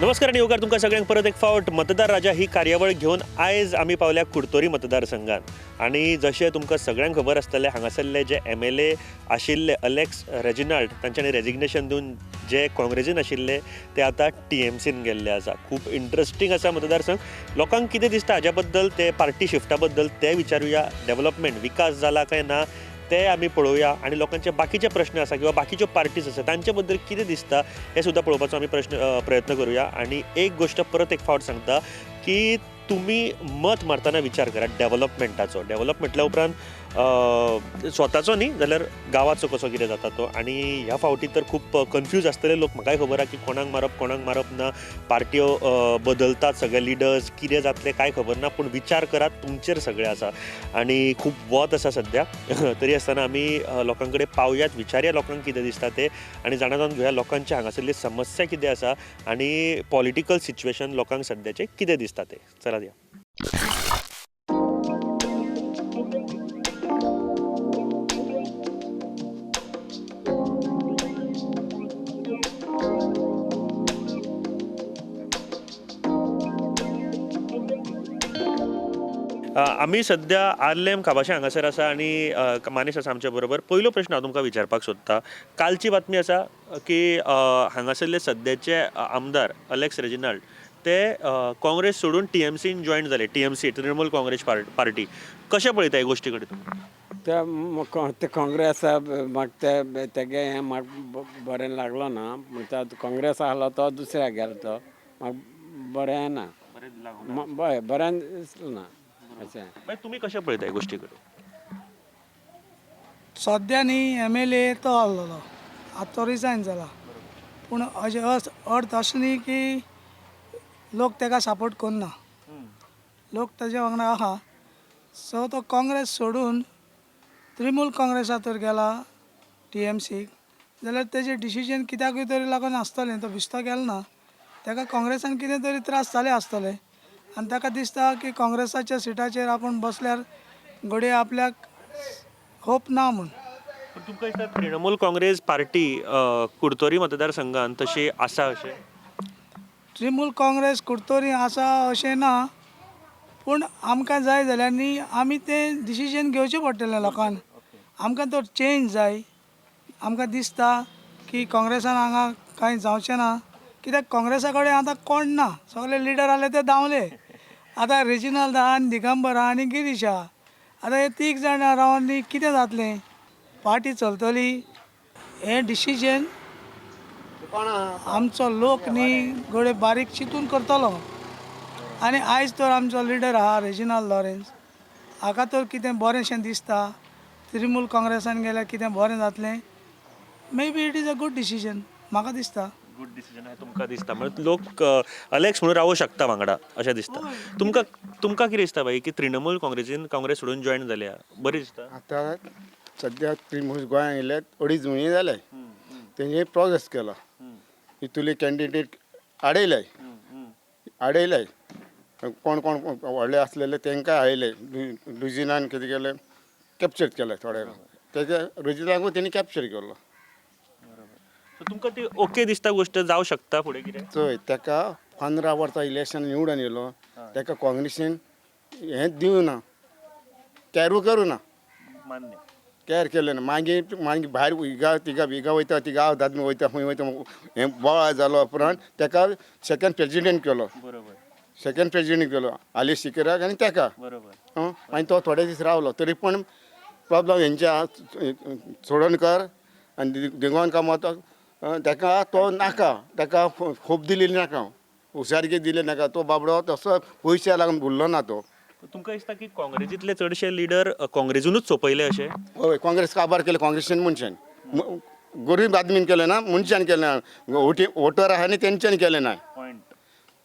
नमस्कार आनी येवकार तुमकां सगळ्यांक परत एक फावट मतदार राजा ही कार्यावळ घेवन आयज आमी पावल्या कुडतोरी मतदारसंघात. आनी जशें तुमकां सगळ्यांक खबर आसतलें, हांगासरले जे MLA आशिल्ले अलेक्स रेजिनाल्ड तांच्यांनी रेजिग्नेशन दिवन जे काँग्रेसीन आशिल्ले ते आतां TMCन गेल्ले आसा. खूब इंट्रस्टींग आसा मतदारसंघ. लोकांक कितें दिसता हाज्या बद्दल, ते पार्टी शिफ्टा बद्दल ते विचारुया. डेव्हलपमेंट विकास जाला काय ना ते आमी पळोवया आनी लोकांचे बाकीचे प्रश्न आसा किंवा बाकीच्यो पार्टीज आसा तांचे बद्दल कितें दिसता हें सुद्दां पळोवपाचो आमी प्रयत्न करुया. आनी एक गोश्ट परत एक फावट सांगता की तुमी मत मारतना विचार करात डेव्हलपमेंटाचो. डेव्हलपमेंटल्या उपरांत स्वताचो न्ही जाल्यार गांवाचो कसो कितें जाता तो. आनी ह्या फावटी तर खूब कन्फ्यूज आसतले लोक. म्हाकाय खबर आसा की कोणाक मारप कोणाक मारप ना, पार्ट्यो बदलतात, सगळे लिडर्स, कितें जातलें कांय खबर ना. पूण विचार करात, तुमचेर सगळें आसा आनी खूब वत आसा सद्या. तरी आसतना आमी लोकां कडेन पावयात, विचारया लोकांक कितें दिसता तें आनी जाणा जावन घेवया लोकांची हांगासरली समस्या कितें आसा आनी पॉलिटिकल सिच्युएशन लोकांक सद्याचें कितें दिसता तें. चलात या. आमी सद्या आर्लेम काबाशे हांगासर आसा आनी मानेश आसा आमच्या बरोबर. पयलो प्रश्न हांव तुमकां विचारपाक सोदता. कालची बातमी आसा की हांगासरले सद्याचे आमदार अलेक्स रेजिनाल्ड ते काँग्रेस सोडून TMCन जॉयन जाले. TMC Trinamool Congress party. कशें पळयता हे गोश्टी कडेन तुमी? ते काँग्रेस म्हाका ते तेगे हें म्हाका बरें लागलो ना. म्हणटा काँग्रेस आहलो तो दुसऱ्या गेलो तो म्हाका बरें ना, बरें दिसलें ना. अशें मागीर तुमी कशें पळयता हे गोश्टी कडेन? सद्या न्ही MLA तो आहलोलो आतां तो रिजायन जाला. पूण अशें अर्थ अशें न्ही की लोक ताका सपोर्ट करना, लोक ताज्या वांगडा आहा. सो तो काँग्रेस सोडून तृणमूल काँग्रेसा तर गेला TMCक जाल्यार तेजें डिसिजन कित्याकूय तरी लागून आसतलें. तो बिस्तो गेलो ना, ताका काँग्रेसान कितें तरी त्रास जाले आसतले आनी ताका दिसता की काँग्रेसाच्या सिटाचेर आपूण बसल्यार घडये आपल्याक होप ना म्हूण. पूण तुमकां दिसता तृणमूल काँग्रेस पार्टी कुडतोरी मतदारसंघात तशी आसा अशें? तृणमूल काँग्रेस कुडतोरी आसा अशें ना, पूण आमकां जाय जाल्यार न्ही आमी तें डिसिजन घेवचें पडटलें लोकांक. आमकां तो चेंज जाय. आमकां दिसता की काँग्रेसान हांगा कांय जावचें ना, कित्याक काँग्रेसा कडेन आतां कोण ना, सगळे लिडर आहले ते धांवले. आतां रेजिनाल्ड आहा आनी दिगंबर आहा आनी गिरीश आहा. आतां हे तीग जाणां रावन न्ही कितें जातलें, पार्टी चलतली? हें डिसिजन आमचो लोक न्ही घडये बारीक चिंतून करतलो. आनी आयज तर आमचो लिडर आहा रेजिनाल्ड लॉरेन्स, हाका तर कितें बरेंशें दिसता तृणमूल काँग्रेसान गेल्यार कितें बरें जातलें. Maybe it is a good decision म्हाका दिसता. गुड डिसिजन आहे तुमकां दिसता. म्हणजे लोक अलेक्स म्हणून रावूं शकता वांगडा अशें दिसता. तुमकां तुमकां कितें दिसता बाई की तृणमूल काँग्रेसीन काँग्रेस सोडून जॉयन जाल्या बरें दिसता? आतां सद्या तृणमूल गोंयांत येयल्यात 2.5 म्हयने जाले, तेंचे प्रोग्रेस केला. हितुले कॅन्डिडेट आडयले आडयले, कोण कोण व्हडले आसलेले तांकां आयले. लुजिनान कितें केलें, कॅप्चर केलें थोडे, तेजे रोजिनाकूय तेणी कॅप्चर केलो. तुमकां ती ओके दिसता गोश्ट जावं शकता फुडें कितें? चोय ताका 15 वर्सां इलेक्शन निवडून येयलो, ताका काँग्रेसीन हें दिवं ना, कॅरू करूं ना, मान्य कॅर केलें ना. मागीर मागीर भायर हिगा तिगा हिगा वयता, तिगा दादमी वयता, खंय वयता, हें बोवाळ जालो उपरांत ताका सेकंड प्रेजिडेंट केलो. बरोबर. सेकंड प्रेजिडेंट केलो आली सिकेराक आनी ताका. बरोबर. मागीर तो थोडे दीस रावलो तरी पण प्रॉब्लम हेंच्या चोडणकर आनी दिगोन कामत ताका तो नाका, ताका खोप दिलेली नाका, हुशारकी दिली नाका. तो बाबडो तसो पयशा लागून उरलो ना तो. तुमकां दिसता की काँग्रेसींतले चडशे लिडर काँग्रेसीनूच सोंपयले अशें? हय, काँग्रेस काबार केले काँग्रेसीन मनशान. गरीब आदमीन केलें ना, मनशान केलें ना, वोटी वोटर आहा न्ही तेंच्यान केलें ना. पॉयंट.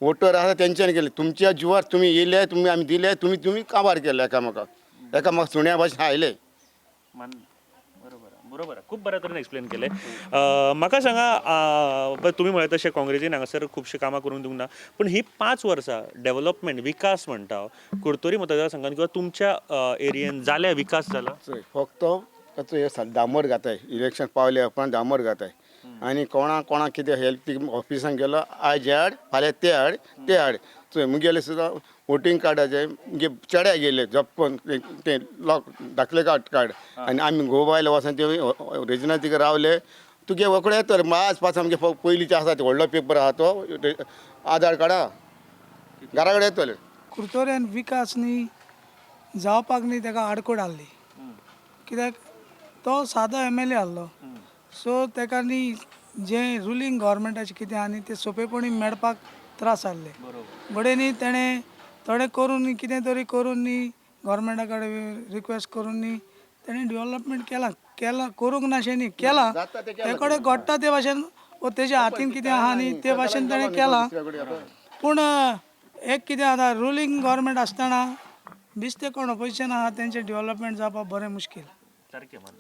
वोटर आसा तेंच्यान केलें. तुमच्या जिवार तुमी येयले, तुमी आमी दिले, तुमी तुमी काबार केले एकामेकाक, एकामेकाक सुण्या भाशेन आयले. मान बरोबर आहे, बरोबर आहे. खूप बऱ्या तरेन एक्सप्लेन केलें. म्हाका सांगा, बरें, तुमी म्हळें तशें काँग्रेसीन हांगासर खुबशीं कामां करूंक दिवंक ना, पूण ही 5 वर्सां डेव्हलपमेंट, विकास म्हणटा हांव, कुडतरी मतदारसंघान किंवा तुमच्या एरियेन जाल्या, विकास जाला? चोय, फक्त ताचो हे डांबर घाताय, इलेक्शन पावले उपरांत डांबर घाताय आनी कोणा कोणा कितें हेल्प ती ऑफिसान गेलो, आयज हे हाड, फाल्यां ते हाड, ते हाड. चोय, मुगेले सुद्दां वोटींग कार्डाचे मुगे चेड्या गेले जप्पन ते लॉक धाकले कार्ड काड आनी आमी घोव बायल वचोन ते रेजिना तिका रावले, तुगे रोखडे येतले. आज पास आमगे पयलींचे आसा ते व्हडलो पेपर आहा तो आधार कार्डा घरा कडेन येतले. कुर्तोऱ्यान विकास न्ही जावपाक न्ही ताका आडकोड आहली, कित्याक तो सादो एम एल ए आहलो. सो ताका न्ही जें रुलींग गव्हर्मेंटाचें कितें आहा न्ही तें सोंपेपणी मेळपाक त्रास जाल्ले. घडये न्ही तेणें थोडें करून न्ही कितें तरी करून न्ही गव्हर्मेंटा कडेन रिक्वेस्ट करून न्ही तेणें डेवलपमेंट केलां, केलां, करूंक ना अशें न्ही, केलां. जाता तें. ते कडेन घडटा ते भाशेन वो तेज्या हातीन कितें आहा न्ही ते भाशेन तेणें केलां. पूण एक कितें आतां रुलींग गव्हर्मेंट आसतना बेश्टे कोण ऑपोजिशन आहा तेंचें डेवलपमेंट जावपाक बरें मुश्कील. सारकें मान्य.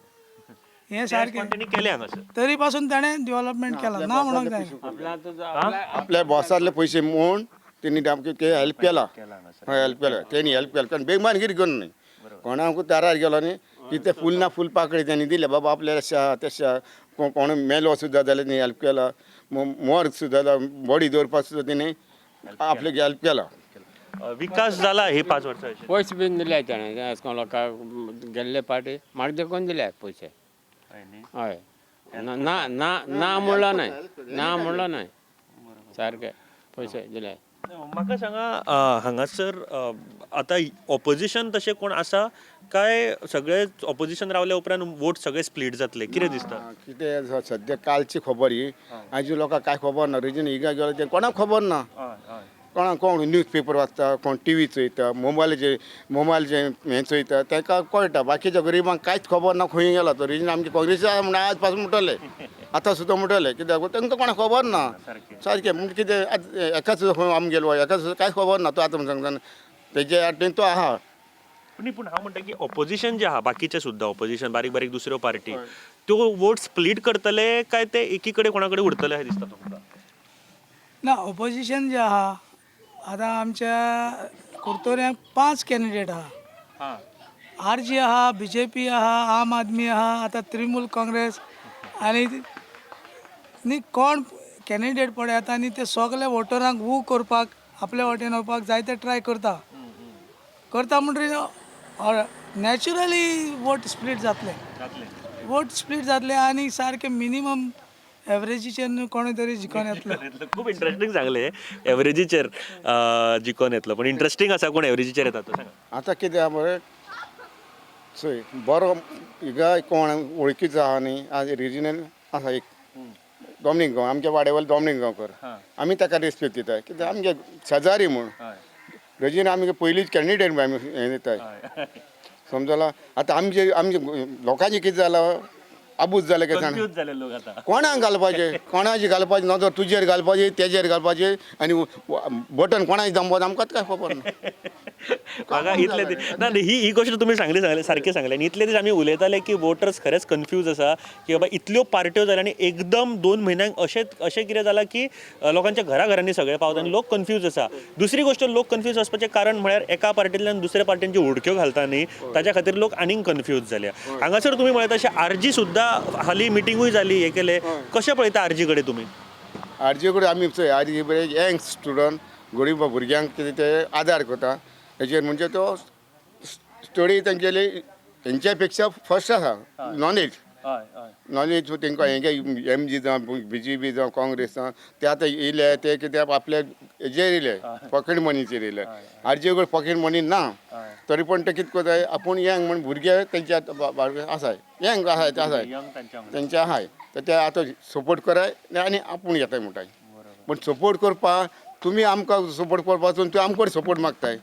हें सारकें. पण तेणी केलें हांगासर. तरी पासून ताणें डेवलपमेंट केलां ना म्हणूंक जायना. आपल्या तुजो आपल्या आपल्या बॉसातले पयशे मोडून तेणी आमकां ते हेल्प केला. केलां हांगासर. हय, हेल्प केला तेणी, हेल्प केला. कारण बेगमानगिरी करून न्ही कोणाकूय दारार गेलो न्ही की ते फूल ना फूल पाकळी तेणी दिले बाबा आपल्याला शा तशा. कोण मेलो सुद्दां जाल्यार तेणी हेल्प केला, मॉर्ग सुद्दां बॉडी दवरपाक सुद्दां तेणी आपल्याक हेल्प केला. विकास जाला ही 5 वर्सां अशें? पयशे बीन दिले तेणें अशें करून लोकांक गेल्ले पाटी म्हाका देखून दिले पयशे. हय न्ही? हय, ना ना ना ना म्हणलो न्हय, ना म्हणलो न्हय, सारकें पयशे दिले. म्हाका सांगा, हांगासर आतां ऑपोजिशन तशें कोण आसा काय सगळे ऑपोजिशन रावल्या उपरांत वोट सगळे स्प्लीट जातले, कितें दिसता? कितें आसा सद्या कालची खबर ही, आयची लोकांक कांय खबर ना. रिजन हिंगा गेलो तें कोणाक खबर ना. कोणाक कोण न्यूज पेपर वाचता, कोण टी व्ही चोयता, मोबायलाचेर मोबायलचें हें चोयता, तांकां कळटा. बाकीच्या गरिबांक कांयच खबर ना खंय गेला तो. रिजन आमचे काँग्रेसी आहा म्हणून आज पासून म्हणटले, आतां सुद्दां म्हणटले, कित्याक तांकां कोणाक खबर ना. सारकें म्हण कितें आतां एका सुद्दां खंय आमी गेलो, एका सुद्दां कांयच खबर ना. तो आतां म्हण सांगता तेजे आटेन तो आहा. पूण न्ही, पूण हांव म्हणटा की ऑपोजिशन जे आहा, बाकीचे सुद्दां ऑपोजिशन, बारीक बारीक दुसऱ्यो पार्टी, त्यो वोट स्प्लीट करतले काय ते एकी कडेन कोणा कडेन उरतले अशें दिसता तुमकां? ना, ऑपोजिशन जें आहा आतां आमच्या कुर्तोऱ्यांक पांच कॅन्डिडेट आहा. आर जी आहा, बीजेपी आहा, आम आदमी आहा, आतां तृणमूल काँग्रेस. आनी न्ही कोण कॅन्डिडेट पळय येता न्ही ते सगळे वोटरांक वू करपाक आपल्या वाटेन वचपाक जायते ट्राय करता करता. म्हणटकीर नॅचरली वोट स्प्लीट जातले. वोट स्प्लीट जातले आनी सारके मिनिमम एवरेजीचेर न्हू कोणूय तरी जिखोन येतलो. खूब इंटरेस्टींग सांगले, एवरेजीचेर जिखोन येतलो. पण इंटरेस्टींग आसा, कोण एवरेजीचेर येता तो सांगा. आतां कितें आहा मरे, चोय, बरो हिंगा कोण वळखीचो आहा न्ही. आज रिजनल आसा एक डॉमनीक गांव, आमच्या वाड्यावयलो डॉमनीक गांवकर, आमी ताका रेस्पेक्ट दिता कित्याक आमगे शेजारी म्हूण. रेजीन आमी पयलींच कॅन्डिडेट आमी हें दिताय, समजला. आतां आमचे आमचे लोकांचें कितें जालां, आबूज जालें काय सांग. कन्फ्यूज जाले लोक आतां. कोणाक घालपाचें, कोणाचे घालपाचें, नदर तुजेर घालपाची, तेजेर घालपाची आनी बटन कोणाचे दामपाचें आमकां काय खबर ना. म्हाका इतले दीस ना ही ही गोश्ट तुमी सांगली, सांगले सारकें सांगलें. आनी इतले दीस आमी उलयताले की वोटर्स खरेंच कन्फ्यूज आसा की बाबा इतल्यो पार्ट्यो जाल्या आनी एकदम 2 म्हयन्यांक अशें अशें कितें जालां की लोकांच्या घरा घरांनी सगळें पावता आनी लोक कन्फ्यूज आसा. दुसरी गोश्ट, लोक कन्फ्यूज आसपाचें कारण म्हळ्यार एका पार्टींतल्यान दुसऱ्या पार्टीन ज्यो उडक्यो घालता न्ही, ताच्या खातीर लोक आनीक कन्फ्यूज जाल्या. हांगासर तुमी म्हळ्यार तशें आरजी सुद्दां हालीं मिटींगूय जाली, हें केलें. कशें पळयता आरजी कडेन तुमी? आरजी कडेन आमी चोय, आरजी बरे यंग स्टुडंट, गरीब भुरग्यांक कितें ते आदार करता हेजेर. म्हणजे तो स्टडी तेंगेली तेंच्या पेक्षा फर्स्ट आसा. नॉलेज नॉलेज तेंकां हें एम जी जावं, बीजेपी जावं, काँग्रेस जावं, ते आतां येयले ते कितें आपल्या हेजेर येयले, पॉकेट मनीचेर येयले. आरजे कडेन पॉकेट मनी ना, तरी पण ते कितें करताय, आपूण यंग म्हण भुरगे तेंच्या आसाय, यंग आसाय ते आसाय तेंचे आहाय, तर ते आतां सपोर्ट कराय आनी आपूण येताय म्हणटाय. पूण सपोर्ट करपाक तुमी आमकां सपोर्ट करपासून तुमी आमकां सपोर्ट मागताय.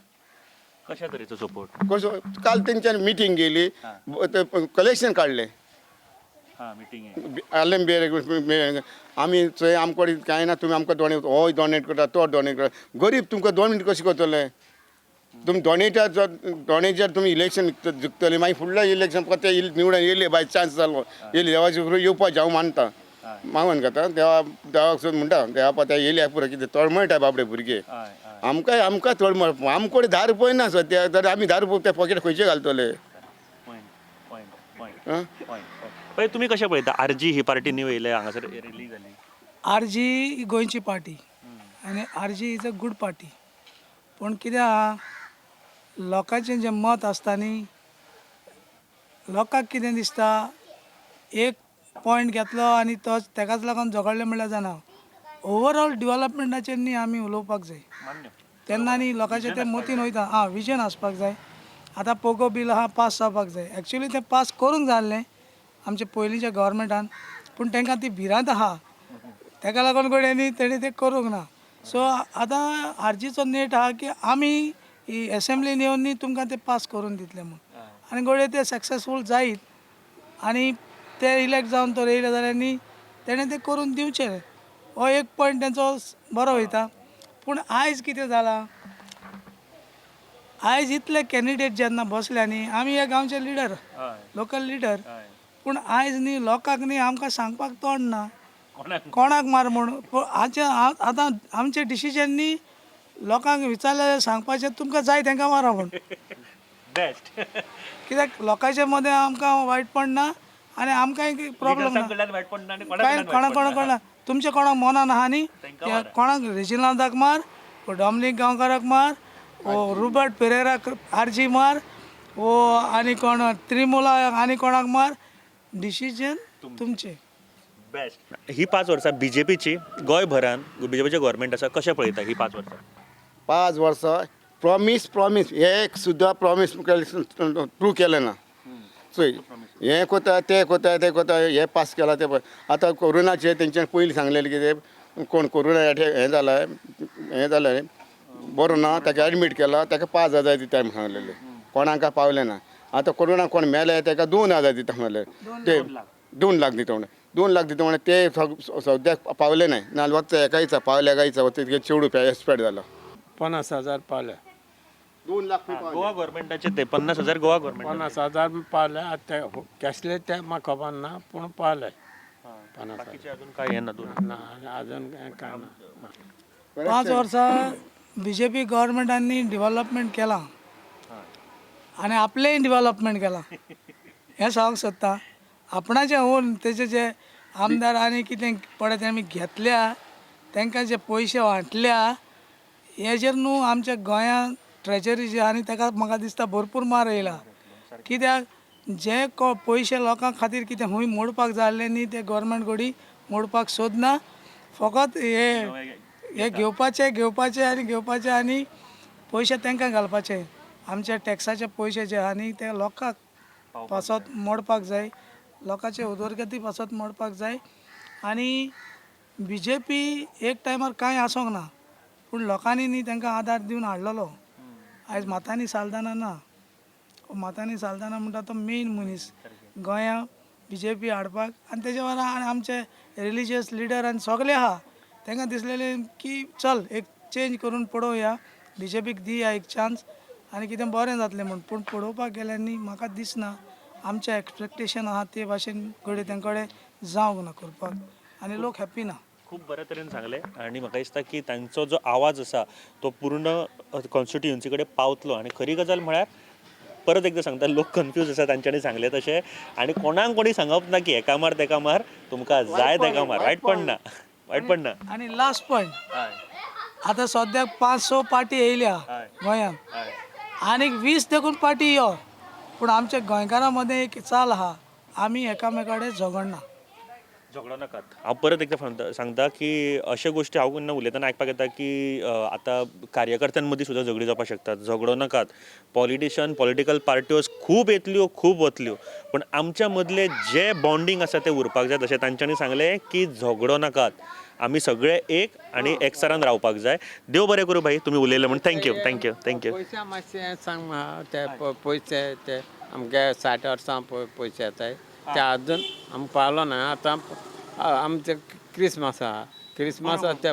कशा तरेचो सपोर्ट? कसो, काल तेंच्यान मिटींग गेली, ते कलेक्शन काडलें. मिटींग. आलेम बियर आमी चोय, आमकां कडेन कांय ना, तुमी आमकां डोनेट, हो डोनेट करता, तो डोनेट करता. गरीब तुमकां डोनेट कशें करतले? तुमी डोनेटर, डोनेटर तुमी इलेक्शन जिखतले, मागीर फुडलें इलेक्शन फकत ते निवडून येयले, बाय चान्स जालो येयले, देवाचे कृपेन येवपाचें हांव मानता, मागून घेता देवा, देवाक सोद म्हणटा, देवा पात्या येयले पुरो. कितें तळमळटा बाबडे भुरगे, आमकां आमकां तळमळ. आमकडे 10 रुपये ना सद्या, तर आमी 10 रुपये ते पॉकेट खंयचे घालतले? आं. पळय, तुमी कशें पळयता, आरजी ही पार्टी न्यू येयल्या हांगासर, रॅली जाली? आर जी ही गोंयची पार्टी आनी RG is a good party, पूण कितें आहा, लोकांचें जें मत आसता न्ही, लोकांक कितें दिसता, एक पॉयंट घेतलो आनी तो तेकाच लागून झगडले म्हणल्यार जायना. ओवरऑल डिवलपमेंटाचेर न्ही आमी उलोवपाक जाय. मान्य. तेन्ना न्ही लोकांचें तें मतीन वयता. आं, विजन आसपाक जाय. आतां पोगो बील आहा, पास जावपाक जाय. एक्चुली तें पास करूंक जाय आसलें आमच्या पयलींच्या गव्हर्मेंटान, पूण तांकां ती भिरांत आहा, ताका लागून घडये न्ही तेणी तें करूंक ना. सो आतां आरजीचो नेट आहा की आमी ही एसेंब्लीन येवन न्ही तुमकां तें पास करून दितले म्हूण, आनी घडये ते सक्सेसफूल जायत आनी ते इलेक्ट जावन तर येयले जाल्यार न्ही तेणें तें करून दिवचें. हो एक पॉयंट तेंचो बरो वयता. पूण आयज कितें जालां, आयज इतले कॅन्डिडेट जेन्ना बसले न्ही, आमी ह्या गांवचे लिडर, लोकल लिडर, पूण आयज न्ही लोकांक न्ही आमकां सांगपाक तोंड ना. कोणाक? कोणाक मार म्हूण. पूण हाचे आतां आमचें डिसिजन न्ही लोकांक विचारलें सांगपाचें, तुमकां जाय तांकां मारा म्हूण. बेस्ट. कित्याक लोकांच्या मदें आमकां वायटपण ना आनी आमकांय प्रॉब्लम ना. कडल्यान वायट पडना आनी काय कोणा कोणा कोणा तुमच्या कोणाक मनान आहा न्ही, तांकां. कोणाक रेजिनाल्दाक मार वो डॉमनीक गांवकाराक मार वो रुबर्ट पेरेराक आरजी मार वो आनी कोण त्रिमुला आनी कोणाक मार, डिसिजन तुमचें. बेस्ट. ही 5 वर्सां बीजेपीची गोंयभरान बीजेपीचें गव्हर्मेंट आसा, कशें पळयता ही 5 वर्सां? 5 वर्सां प्रॉमीस, प्रॉमीस, एक सुद्दां प्रॉमीस ट्रू केलें ना. चोय, हें कोता, तें कोता, तें कोता, हें पास केलां, तें आतां कोरोनाचें तेंच्यान पयलीं सांगलेलें कितें, कोण कोरोना हें जाला, हें जालें, बरो ना, ताका एडमीट केला, ताका 5,000 दिता म्हूण सांगलेलें, कोणाक पावलें ना. आतां कोरोना कोण मेले ताका 2,000 दिता म्हणलें, ते 2 लाख दिता म्हणलें, 2 लाख दिता म्हणलें, ते सद्याक पावले नाय. नाल्यार वच एकायचा पावले, एकायचा वच चेडूं एक्सपायर्ड जालो. 50,000 पावले. 2 लाख. गोवा गव्हर्मेंटाचे ते 50,000 गोवा गव्हर्मेंट. 50,000 पावले. आतां ते कसले ते म्हाका खबर ना, पूण पावले 50,000. बाकीचे अजून काय येना दोन. ना, अजून काय ना. 5 वर्सां बीजेपी गव्हर्मेंटांनी डिवलपमेंट केलां आनी आपलेंय डिवलपमेंट केलां हें सांगूंक सोदता. आपणाचें ओन तेजे जे आमदार आनी कितें पळय ते आमी घेतल्या, तांकां जे पयशे वांटल्या, हेजेर न्हू आमच्या गोंयांत ट्रेजरी जी आहा न्ही ताका म्हाका दिसता भरपूर मार येयला. कित्याक जे को पयशे लोकां खातीर कितें खूंय मोडपाक जाय आसले न्ही, ते गव्हर्मेंट घडी मोडपाक सोदना. फकत हे हे घेवपाचे, घेवपाचे आनी घेवपाचे आनी पयशे तांकां घालपाचे. आमचे टॅक्साचे पयशे जे आहा न्ही ते लोकांक पासत मोडपाक जाय, लोकांचे उदरगती पासत मोडपाक जाय. आनी बीजेपी एक टायमार कांय आसोंक ना, पूण लोकांनी न्ही तांकां आदार दिवन हाडलेलो. आयज मातानी साल्दाना ना. मातानी साल्दाना म्हणटा तो मेन मनीस गोंया बीजेपी हाडपाक, आनी तेजे वांगडा आनी आमचे रिलिजियस लिडर आनी सगळे आहा, तांकां दिसलेलें की चल एक चेंज करून पळोवया, बीजेपीक दिया एक चान्स आनी कितें बरें जातलें म्हूण. पूण पळोवपाक गेल्यार न्ही म्हाका दिसना आमचें एक्सपेक्टेशन आहा ते भाशेन घडये तें कडेन जावंक ना करपाक आनी लोक हॅप्पी ना. खूब बऱ्या तरेन सांगलें आनी म्हाका दिसता की तांचो जो आवाज आसा तो पूर्ण कॉन्स्टिट्युएन्सी कडेन पावतलो. आनी खरी गजाल म्हळ्यार परत एकदां सांगता, लोक कन्फ्यूज आसा तांच्यांनी सांगलें तशें, आनी कोणाक कोणी सांगप ना की हेका मार तेका मार, तुमकां जाय तेका मार. वायट पडना, वायट पडना. आनी लास्ट पॉयंट, आतां सद्याक पांच स पार्टी येयल्या गोंयांत, आनीक 20 देखून पार्टी यो, पूण आमच्या गोंयकारां मदें एक चाल आहा, आमी एकामेका कडेन झगडना. झगडो नाकात. हांव परत एकदां सांगता की अश्यो गोश्टी हांव केन्ना उलयतना आयकपाक येता की आतां कार्यकर्त्यां मदीं सुद्दां झगडीं जावपाक शकतात. झगडो नाकात. पॉलिटिशन, पॉलिटिकल पार्ट्यो खूब येतल्यो, खूब वतल्यो, पूण आमच्या मदले जे बॉन्डींग आसा तें उरपाक जाय. तशें तांच्यांनी सांगलें की झगडो नाकात, आमी सगळे एक आनी एकचारान रावपाक जाय. देव बरें करूं भाई, तुमी उलयले म्हूण thank you, thank you, thank you. पयशे मातशें सांग म्हाका, ते पयशे ते आमगे 60 वर्सां पयशे येताय. ते अजून आमकां पावलो ना. आतां आमचें क्रिसमस आहा, क्रिसमस ते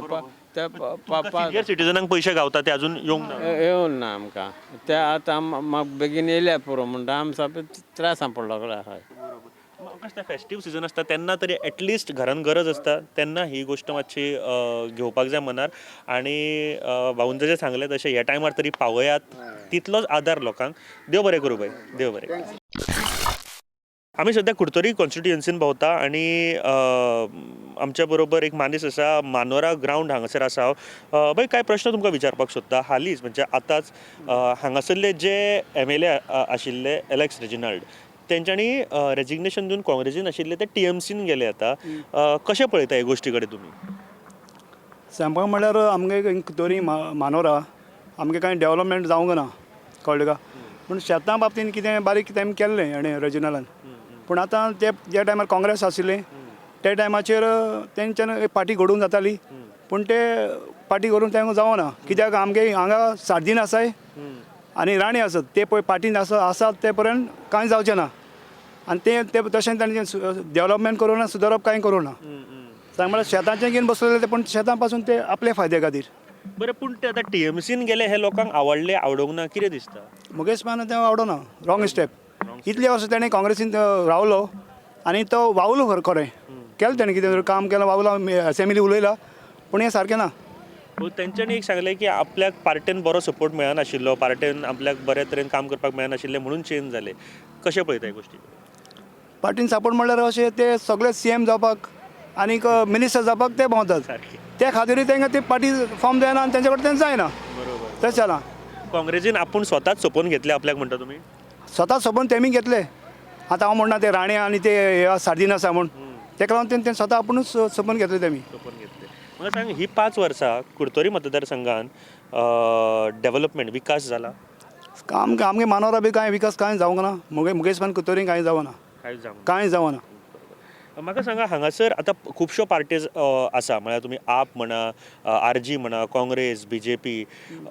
ते पापा सिनियर सिटीजनांक पयशे गावता ते अजून येवंक ना. येवन ना आमकां ते. आतां म्हाका बेगीन येयल्यार पुरो म्हणटा, आमी सामकें त्रासान पडलो कडेन आसा. म्हाका फेस्टीव सिजन आसता तेन्ना तरी एटलिस्ट घरान गरज आसता तेन्ना ही गोश्ट मातशी घेवपाक जाय मनार. आनी भाऊन जशें सांगलें तशें ह्या टायमार तरी पावयात, तितलोच आदार लोकांक. देव बरें करूं बाय, देव बरें करूं. आमी सद्या कुडतरी कॉन्स्टिट्युएन्सीन भोंवता आनी आमच्या बरोबर एक मानीस आसा, मानोरा ग्रावंड हांगासर आसा हांव. बाय, कांय प्रश्न तुमकां विचारपाक सोदता. हालींच म्हणजे आतांच हांगासरले जे एमएलए आशिल्ले एलेक्स रेजिनाल्ड, तेंच्यांनी रेजिग्नेशन दिवन काँग्रेसीन आशिल्ले ते टीएमसीन गेले आतां. कशें पळयता हे गोश्टी कडेन तुमी? सांगपाक म्हणल्यार आमगे कुडतरी मानोरा आमगे कांय डेवलपमेंट जावंक ना, कळ्ळें का? पूण शेतां बाबतीन कितें बारीक तेमी केल्लें हेणें रेजिनलान. पूण आतां ते ज्या टायमार काँग्रेस आशिल्लें त्या टायमाचेर तेंच्यान पार्टी घडोवन जाताली, पूण ते पार्टी करून तांकां जावना. कित्याक आमगे हांगा सार्दीन आसाय आनी राणे आसत ते पळय पार्टीन आसा आसात ते पर्यंत कांय जावचें ना. आनी ते ते तशें तांणी डेवलपमेंट करूं ना, सुदारप कांय करूं ना. सांग म्हळ्यार शेताचें घेवन बसलेले ते, पूण शेतां पासून ते आपले फायदे खातीर. बरें, पूण ते आतां टीएमसीन गेले हे लोकांक आवडले आवडूंक ना, कितें दिसता? मुकेश मान तें आवडना, रॉंग स्टेप. इतले वर्सां तेणें काँग्रेसीन रावलो आनी तो वावलो खरें खरें केलें तेणें कितें तरी काम केलां, वावला, एसेंब्ली उलयला, पूण हें सारकें ना. तेंच्यांनी एक सांगलें की आपल्याक पार्टेन बरो सपोर्ट मेळनाशिल्लो, पार्टेन आपल्याक बरे तरेन काम करपाक मेळनाशिल्लें म्हणून चेंज जाले. कशें पळयता हे गोश्टी? पार्टीन सपोर्ट म्हणल्यार अशें ते सगळे सीएम जावपाक आनीक मिनिस्टर जावपाक ते भोंवतात. सारकें. ते खातीरूय तांकां ते पार्टी फॉर्म जायना आनी तेंचे कडेन तें जायना. बरोबर. तशें जालां. काँग्रेसीन आपूण स्वताच सोपोवन घेतले आपल्याक म्हणटा तुमी? स्वता सोबून तेमी घेतले. आतां हांव म्हणना ते राणे आनी ते सार्दीन आसा म्हूण, तेका लागून तें स्वता आपुणूच सोपून घेतले तेमी. सोपोवन घेतले. म्हाका सांग, ही 5 वर्सां कुडतरी मतदारसंघान डेवलपमेंट विकास जाला? आमकां आमगे मानोरा बी कांय विकास कांय जावंक ना. मुकेश मान कुडतरी कांय जावना. कांय जावंक ना. कांय जावना. म्हाका सांगा, हांगासर आतां खुबश्यो पार्टीज आसा, म्हळ्यार तुमी आप म्हणा, आरजी म्हणा, काँग्रेस, बीजेपी,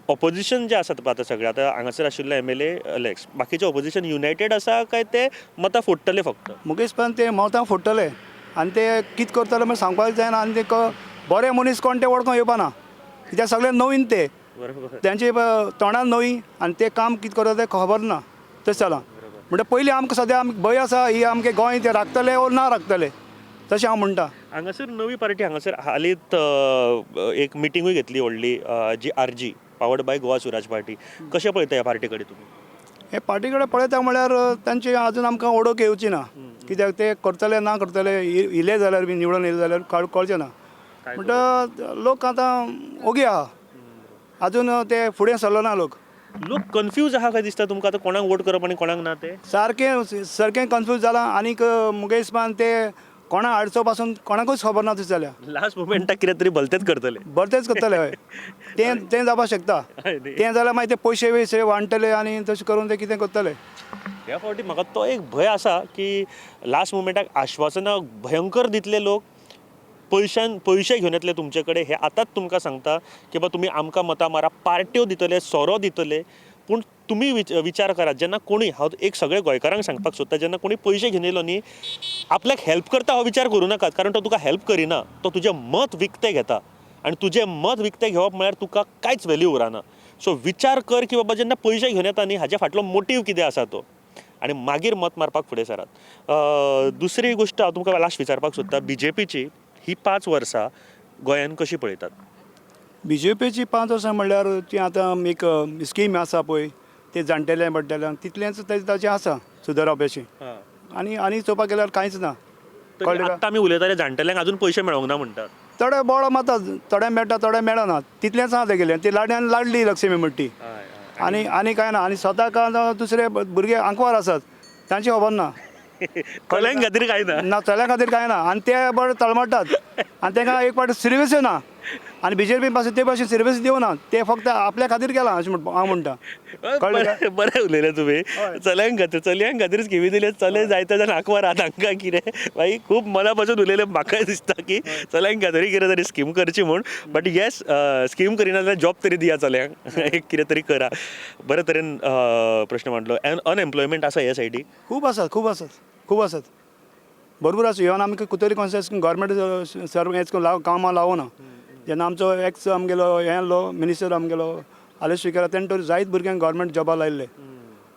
ऑपोजिशन जे आसात आतां सगळे, आतां हांगासर आशिल्ले एमएलए एलेक्स, बाकीचे ऑपोजिशन युनायटेड आसा काय ते मतां फोडटले फक्त? मुकेश पण ते मतां फोडटले आनी ते कितें करतले म्हण सांगपाक जायना. आनी ते बरे मनीस कोण ते वळखोंक येवपाना, कित्याक सगळे नवीन ते. बरोबर. तेंचे तोंडान नवी आनी ते काम कितें करता तें खबर ना. तशें जालां. म्हणटा पयलीं आमकां सद्या आमकां भंय आसा ही आमगे गोंय ते राखतले वो ना राखतले, तशें हांव म्हणटा. हांगासर नवी पार्टी हांगासर हालींच एक मिटिंगूय घेतली व्हडली, जी RG powered by Goa Swaraj party. कशें पळयता ह्या पार्टी कडेन तुमी? हे पार्टी कडेन पळयता म्हळ्यार तांची अजून आमकां वळख येवची ना, कित्याक ते करतले ना करतले, इले जाल्यार बी निवडून येयले जाल्यार कळचें ना. म्हणटा लोक आतां ओगी आहा, अजून ते फुडें सरलो ना लोक. लोक कन्फ्यूज आहा काय दिसता तुमकां आतां कोणाक वोट करप आनी कोणाक ना ते? सारकें सारकें कन्फ्यूज जालां. आनीक मुकेश मान ते कोणा आडचो पासून कोणाकूच खबर ना तशें जाल्यार. लास्ट मुमेंटाक कितें तरी भलतेच करतले. भलतेच करतले हय, तें तें जावपाक शकता. तें जाल्यार मागीर ते पयशे वयशे वांट्टले आनी तशें करून ते कितें करतले. ह्या फावटी म्हाका तो एक भंय आसा की लास्ट मुमेंटाक आश्वासनां भयंकर दितले लोक, पयशान पयशे घेवन येतले तुमचे कडेन. हे आतांच तुमकां सांगता की बाबा तुमी आमकां मतां मारा, पार्ट्यो दितले, सोरो दितले, पूण तुमी विचार करात. जेन्ना कोणी, हांव एक सगळे गोंयकारांक सांगपाक सोदता, जेन्ना कोणी पयशे घेवन येयलो न्ही, आपल्याक हेल्प करता हो विचार करूं नाकात, कारण तो तुका हेल्प करिना, तो तुजें मत विकतें घेता आनी तुजें मत विकतें घेवप म्हळ्यार तुका कांयच वेल्यू उरना. सो विचार कर की बाबा जेन्ना पयशे घेवन येता न्ही, हाज्या फाटलो मोटीव कितें आसा तो, आनी मागीर मत मारपाक फुडें सरात. दुसरी गोश्ट हांव तुमकां लास्ट विचारपाक सोदता, बीजेपीची ही 5 वर्सां गोंयान कशी पळयतात? बीजेपीची 5 वर्सां म्हणल्यार ती आतां एक स्कीम आसा पळय, ते जाणटेले पडटेल्यांक तितलेंच ताचें आसा सुदारप अशें. आनी आनी चोवपाक गेल्यार कांयच ना. कळ्ळें? आतां आमी उलयताले जाणटेल्यांक अजून पयशे मेळोंक ना म्हणटात. थोडे बोळो मारता, थोडे मेळटा, थोडे मेळना, तितलेंच आसा तेगेलें. ती लाडल्यान लाडली लक्ष्मी म्हणटा ती, आनी आनी कांय ना. आनी स्वताक दुसरे भुरगे आंकवार आसात तांची खबर ना. चल्यांक खातीर कांय ना. ना, चल्या खातीर कांय ना. आनी ते बरे तळमळटात आनी तांकां एक फावट सिर्वीस ना, आनी बीजेपी पासून ते भाशेन सिर्वीस दिवना, ते फक्त आपल्या खातीर केलां अशें हांव म्हणटा. कळ्ळें? बरें उलयलें तुमी. चल्यांक खातीर, चलयांक खातीर स्किमी दिले, चले जायते जाण आंकवार आहा तांकां कितें बाई खूब मना पासून उलयलें. म्हाकाय दिसता की चल्यांक खातीर कितें तरी स्कीम करची म्हूण, बट येस स्कीम करिना जाल्यार जॉब तरी दिया चल्यांक, एक कितें तरी करा. बरे तरेन प्रश्न मांडलो. अनएम्प्लॉयमेंट आसा ह्या सायडीक? खूब आसात, खूब आसात, खूब आसात. भरपूर आसा. इवन आमकां कुतोरी कॉन्स्टिट्युन्सी गव्हर्मेंट सर्व हेच करून कामां लावना. जेन्ना आमचो एक्स आमगेलो हें आहलो मिनिस्टर आमगेलो आलेश सिकेरा, तेणें तर जायत भुरग्यांक गव्हर्मेंट जॉबा लायिल्ले.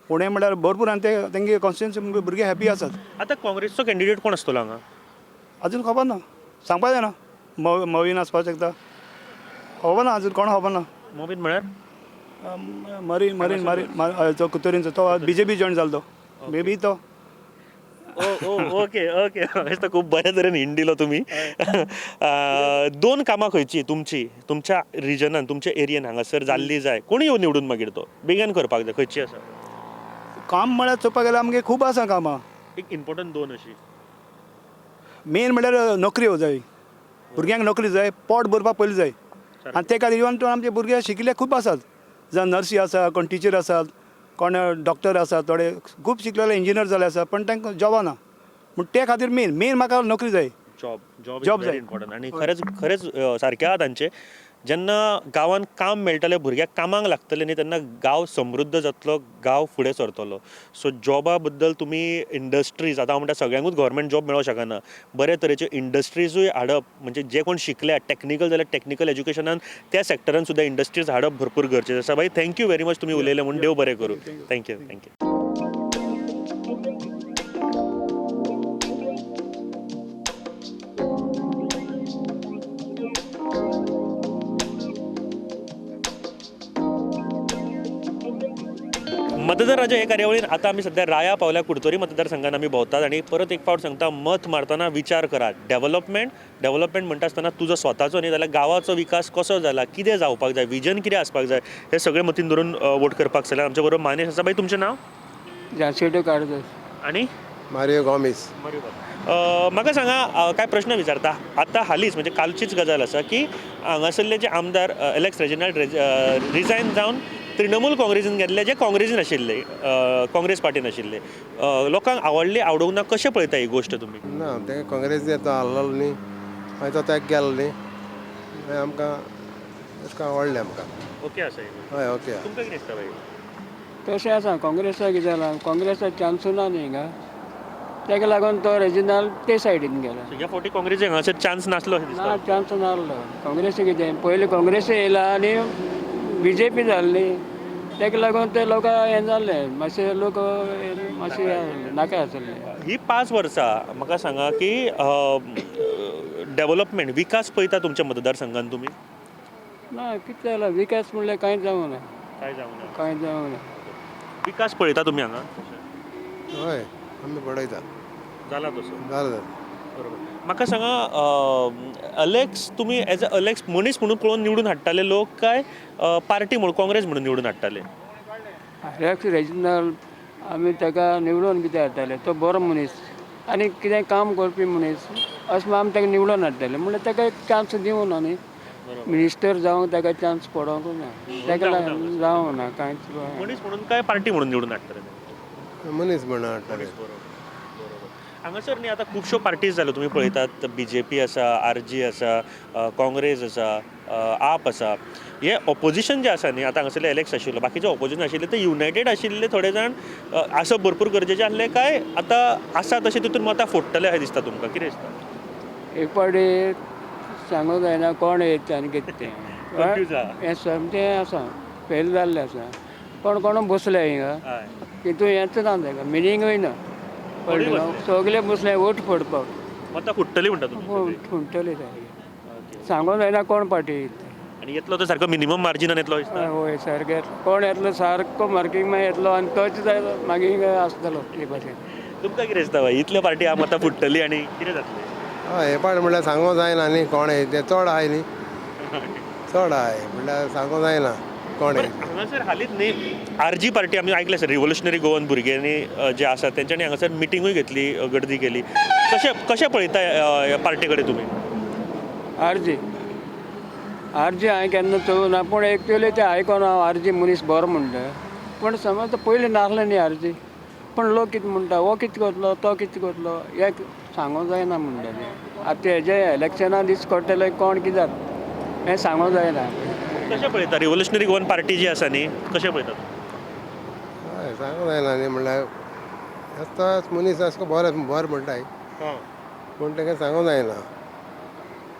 फुडें म्हणल्यार भरपूर आनी ते तेंगे कॉन्स्टिट्युन्सी भुरगे हॅपी आसात. आतां काँग्रेसचो कॅन्डिडेट कोण आसतलो हांगा? अजून खबर ना, सांगपा जायना. मवीन आसपाक शकता, खबर ना अजून, कोण खबर ना. मोबीन म्हळ्यार? मरीन मरीन मरीन तो कुतोरींचो, तो बीजेपी जॉयन जालो, तो मे बी तो. ओ ओ ओके ओके, तर खूप बऱ्या तरेन हिंट दिलो तुमी. दोन कामां खंयची तुमची, तुमच्या रिजनान, तुमच्या एरियन हांगासर जाल्ली जाय, कोणी येवन निवडून मागीर तो बेगीन करपाक जाय, खंयची आसा? काम म्हळ्यार चोवपाक गेल्यार आमगे खूब आसा कामां. एक इम्पोर्टंट दोन अशी. मेन म्हळ्यार नोकऱ्यो जाय, भुरग्यांक नोकरी जाय, पोट भरपाक पयलीं जाय. आनी ते खातीर इवन आमचे भुरगे शिकिल्ले खूब आसात, जावं नर्सी आसा, कोण टिचर आसात, कोण डॉक्टर आसा, थोडे खूब शिकलेले इंजिनियर जाल्ले आसा, पण तांकां जॉबां ना. पूण ते खातीर मेन मेन म्हाका नोकरी जाय. जॉब जॉब जॉब व्हेरी जाय. इम्पॉर्टंट. आनी खरेंच खरेंच सारकें आहा तांचें. जेन्ना गांवांत काम मेळटलें, भुरग्याक कामाक लागतलें न्ही, तेन्ना गांव समृद्ध जातलो, गांव फुडें सरतलो. सो जॉबा बद्दल तुमी इंडस्ट्रीज, आतां हांव म्हणटा सगळ्यांकूच गव्हर्मेंट जॉब मेळोंक शकना, बरे तरेच्यो इंडस्ट्रीजूय हाडप, म्हणजे जे कोण शिकल्या टॅक्निकल जाल्यार टॅक्निकल एज्युकेशनान त्या सेक्टरान सुद्दां इंडस्ट्रीज हाडप भरपूर गरजेचें आसा. बाई, thank you very much तुमी उलयले म्हूण. देव बरें करूं. Thank you, thank you. मतदार राजा हे कार्यावळीन आतां आमी सद्या राया पावल्या. कुडतरी मतदारसंघान आमी भोंवतात आनी परत एक फावट सांगता, मत मारतना विचार करात. डेव्हलपमेंट, डेव्हलपमेंट म्हणटा आसतना तुजो स्वताचो न्ही जाल्यार गांवाचो विकास कसो जाला, कितें जावपाक जाय, विजन कितें आसपाक जाय, हें सगळें मतीन धरून वोट करपाक जाय. आमचे बरोबर मानेश आसा. बाई, तुमचें नांव? झांसीटो कार्दोज. आनी? मारियो गॉमीस. म्हाका सांगा, कांय प्रश्न विचारता. आतां हालींच म्हणजे कालचीच गजाल आसा की हांगासरले जे आमदार एलेक्स रेजिनाल्ड रिजायन जावन तृणमूल काँग्रेसीन गेल्ले, जे काँग्रेसीन आशिल्ले, काँग्रेस पार्टीन आशिल्ले, लोकांक आवडली आवडूंक ना, कशें पळयता ही गोश्ट तुमी? ना, ते काँग्रेस तो आहलो न्ही, मागीर तो तेक गेलो न्ही, मागीर आमकां अशें करून आवडलें आमकां. ओके आसा ही गोश्ट. हय, ओके आहा. तुमकां कितें दिसता बाई? तशें आसा, काँग्रेसाक कितें जालां, काँग्रेसाक चान्सू ना न्ही हिंगा, ताका लागून तो रेजिनाल्ड ते सायडीन गेला. ह्या फावटी काँग्रेसीक हांगासर चान्स नासलो अशें दिसता? ना, चान्स नासलो. काँग्रेस कितें पयलीं काँग्रेस येयला आनी बी जे पी जाली न्ही, ताका लागून ते लोकांक हें जालें, मातशे लोक मातशे नाका आसले. ही 5 वर्सां म्हाका सांगा की डेव्हलपमेंट, विकास पळयता तुमच्या मतदारसंघान तुमी? ना, कितें जालां, विकास म्हणल्यार कांयच जावंक ना. काय जावंक ना? कांयच जावंक ना. विकास पळयता तुमी हांगा? हय, आमी पळयता. जाला तसो? जालें जालें. बरोबर. म्हाका सांगा, अलेक्स, तुमी एज अ अलेक्स मनीस म्हणून पळोवन निवडून हाडटाले लोक काय पार्टी म्हणून काँग्रेस म्हणून निवडून हाडटाले? एलेक्स रेजिनाल्ड आमी ताका निवडून कितें हाडटाले, तो बरो मनीस आनी कितें काम करपी मनीस अशें म्हूण आमी ताका निवडून हाडटाले. म्हणल्यार ताका एक चान्स दिवंक ना न्ही, मिनिस्टर जावंक ताका चान्स पडोंक ना, ताका लागून जावंक ना कांयच. मनीस म्हणून काय पार्टी म्हणून निवडून हाडटाले? मनीस म्हणून हाडटाले. हांगासर न्ही आतां खुबश्यो पार्टीज जाल्यो, तुमी पळयतात, बी जे पी आसा, आर जी आसा, काँग्रेस आसा, आप आसा. हे ऑपोजिशन जे आसा न्ही, आतां हांगासरले एलेक्स आशिल्लो, बाकीचे ऑपोजिशन आशिल्ले ते युनायटेड आशिल्ले थोडे जाण आसप भरपूर गरजेचें आसलें काय आतां आसा तशें तितून मतां फोडटले अशें दिसता तुमकां, कितें दिसता? एक पावटी सांगूंक जायना कोण येता आनी कितें तें. Confuse आहा. हें सामकें आसा, फेल जाल्लें आसा. कोण कोण बसले हिंगा, तितून हेंच ना ताका, मिनींगूय ना. कोणूय बसले? सगळे बसले वोट फोडपाक. मतां फुट्टली म्हणटा तुमी? फुडटले सारके, सांगूंक जायना कोण पार्टी येता. आनी येतलो तर सारको मिनिमम मार्जिनान येतलो दिसता? हय, सारकें येतलो. कोण येतलो सारको मार्कींग मागीर येतलो आनी तोच जाय मागीर आसतलो ते भाशेन. तुमकां कितें दिसता बाई, इतल्यो पार्टी आहा, मतां फुट्टली आनी कितें जातलें? हय, हे पाट म्हणल्यार सांगूंक जायना न्ही कोण येता तें, चड आहाय न्ही, चड आहाय म्हणल्यार सांगूंक जायना कोण येता. हांगासर हालींच न्ही आर जी पार्टी आमी आयकलें सर, रिव्होल्युशनरी गोवन भुरग्यांनी जे आसा तेंच्यांनी हांगासर मिटिंगूय घेतली, गर्दी केली. कशें कशें पळयता ह्या पार्टी कडेन तुमी? आर जी, आर जी हांवें केन्ना चोवूं ना, पूण एक्चुअली तें आयकोन हांव आर जी मनीस बरो म्हणटा, पूण समज पयलीं नासलें न्ही आर जी, पूण लोक कितें म्हणटा, हो कितें करतलो, तो कितें करतलो, हें सांगूंक जायना म्हणटा तें. आतां हेजे इलेक्शना दीस कळटलें कोण कितें जाता हें सांगूंक जायना. कशें पळयता रिव्होल्युशनरी गोवन पार्टी जी आसा न्ही, कशें पळयता? हय, सांगूंक जायना न्ही, म्हणल्यार आतां मनीस आसा बरो बरो म्हणटाय, पूण तांकां सांगूंक जायना.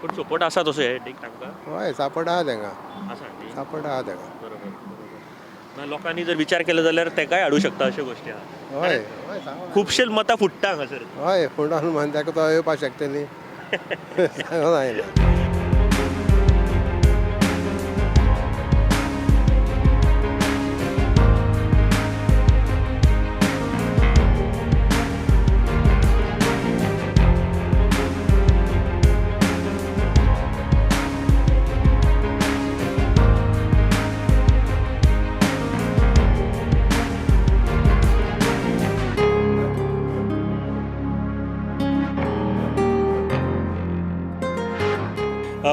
पूण सपोर्ट आसा तसो हे हेडेक तांकां? हय, सपोर्ट आहा तांकां. आसा न्ही? सपोर्ट आहा तांकां. बरोबर बरोबर. ना, लोकांनी जर विचार केलो जाल्यार तेकाय हाडूं शकता अश्यो गोश्टी आहा. हय हय, सांगूंक. खुबशे मतां फुट्टा हांगासर. हय, फुडार म्हण ताका तो येवपाक शकता न्ही, सांगूंक जायना.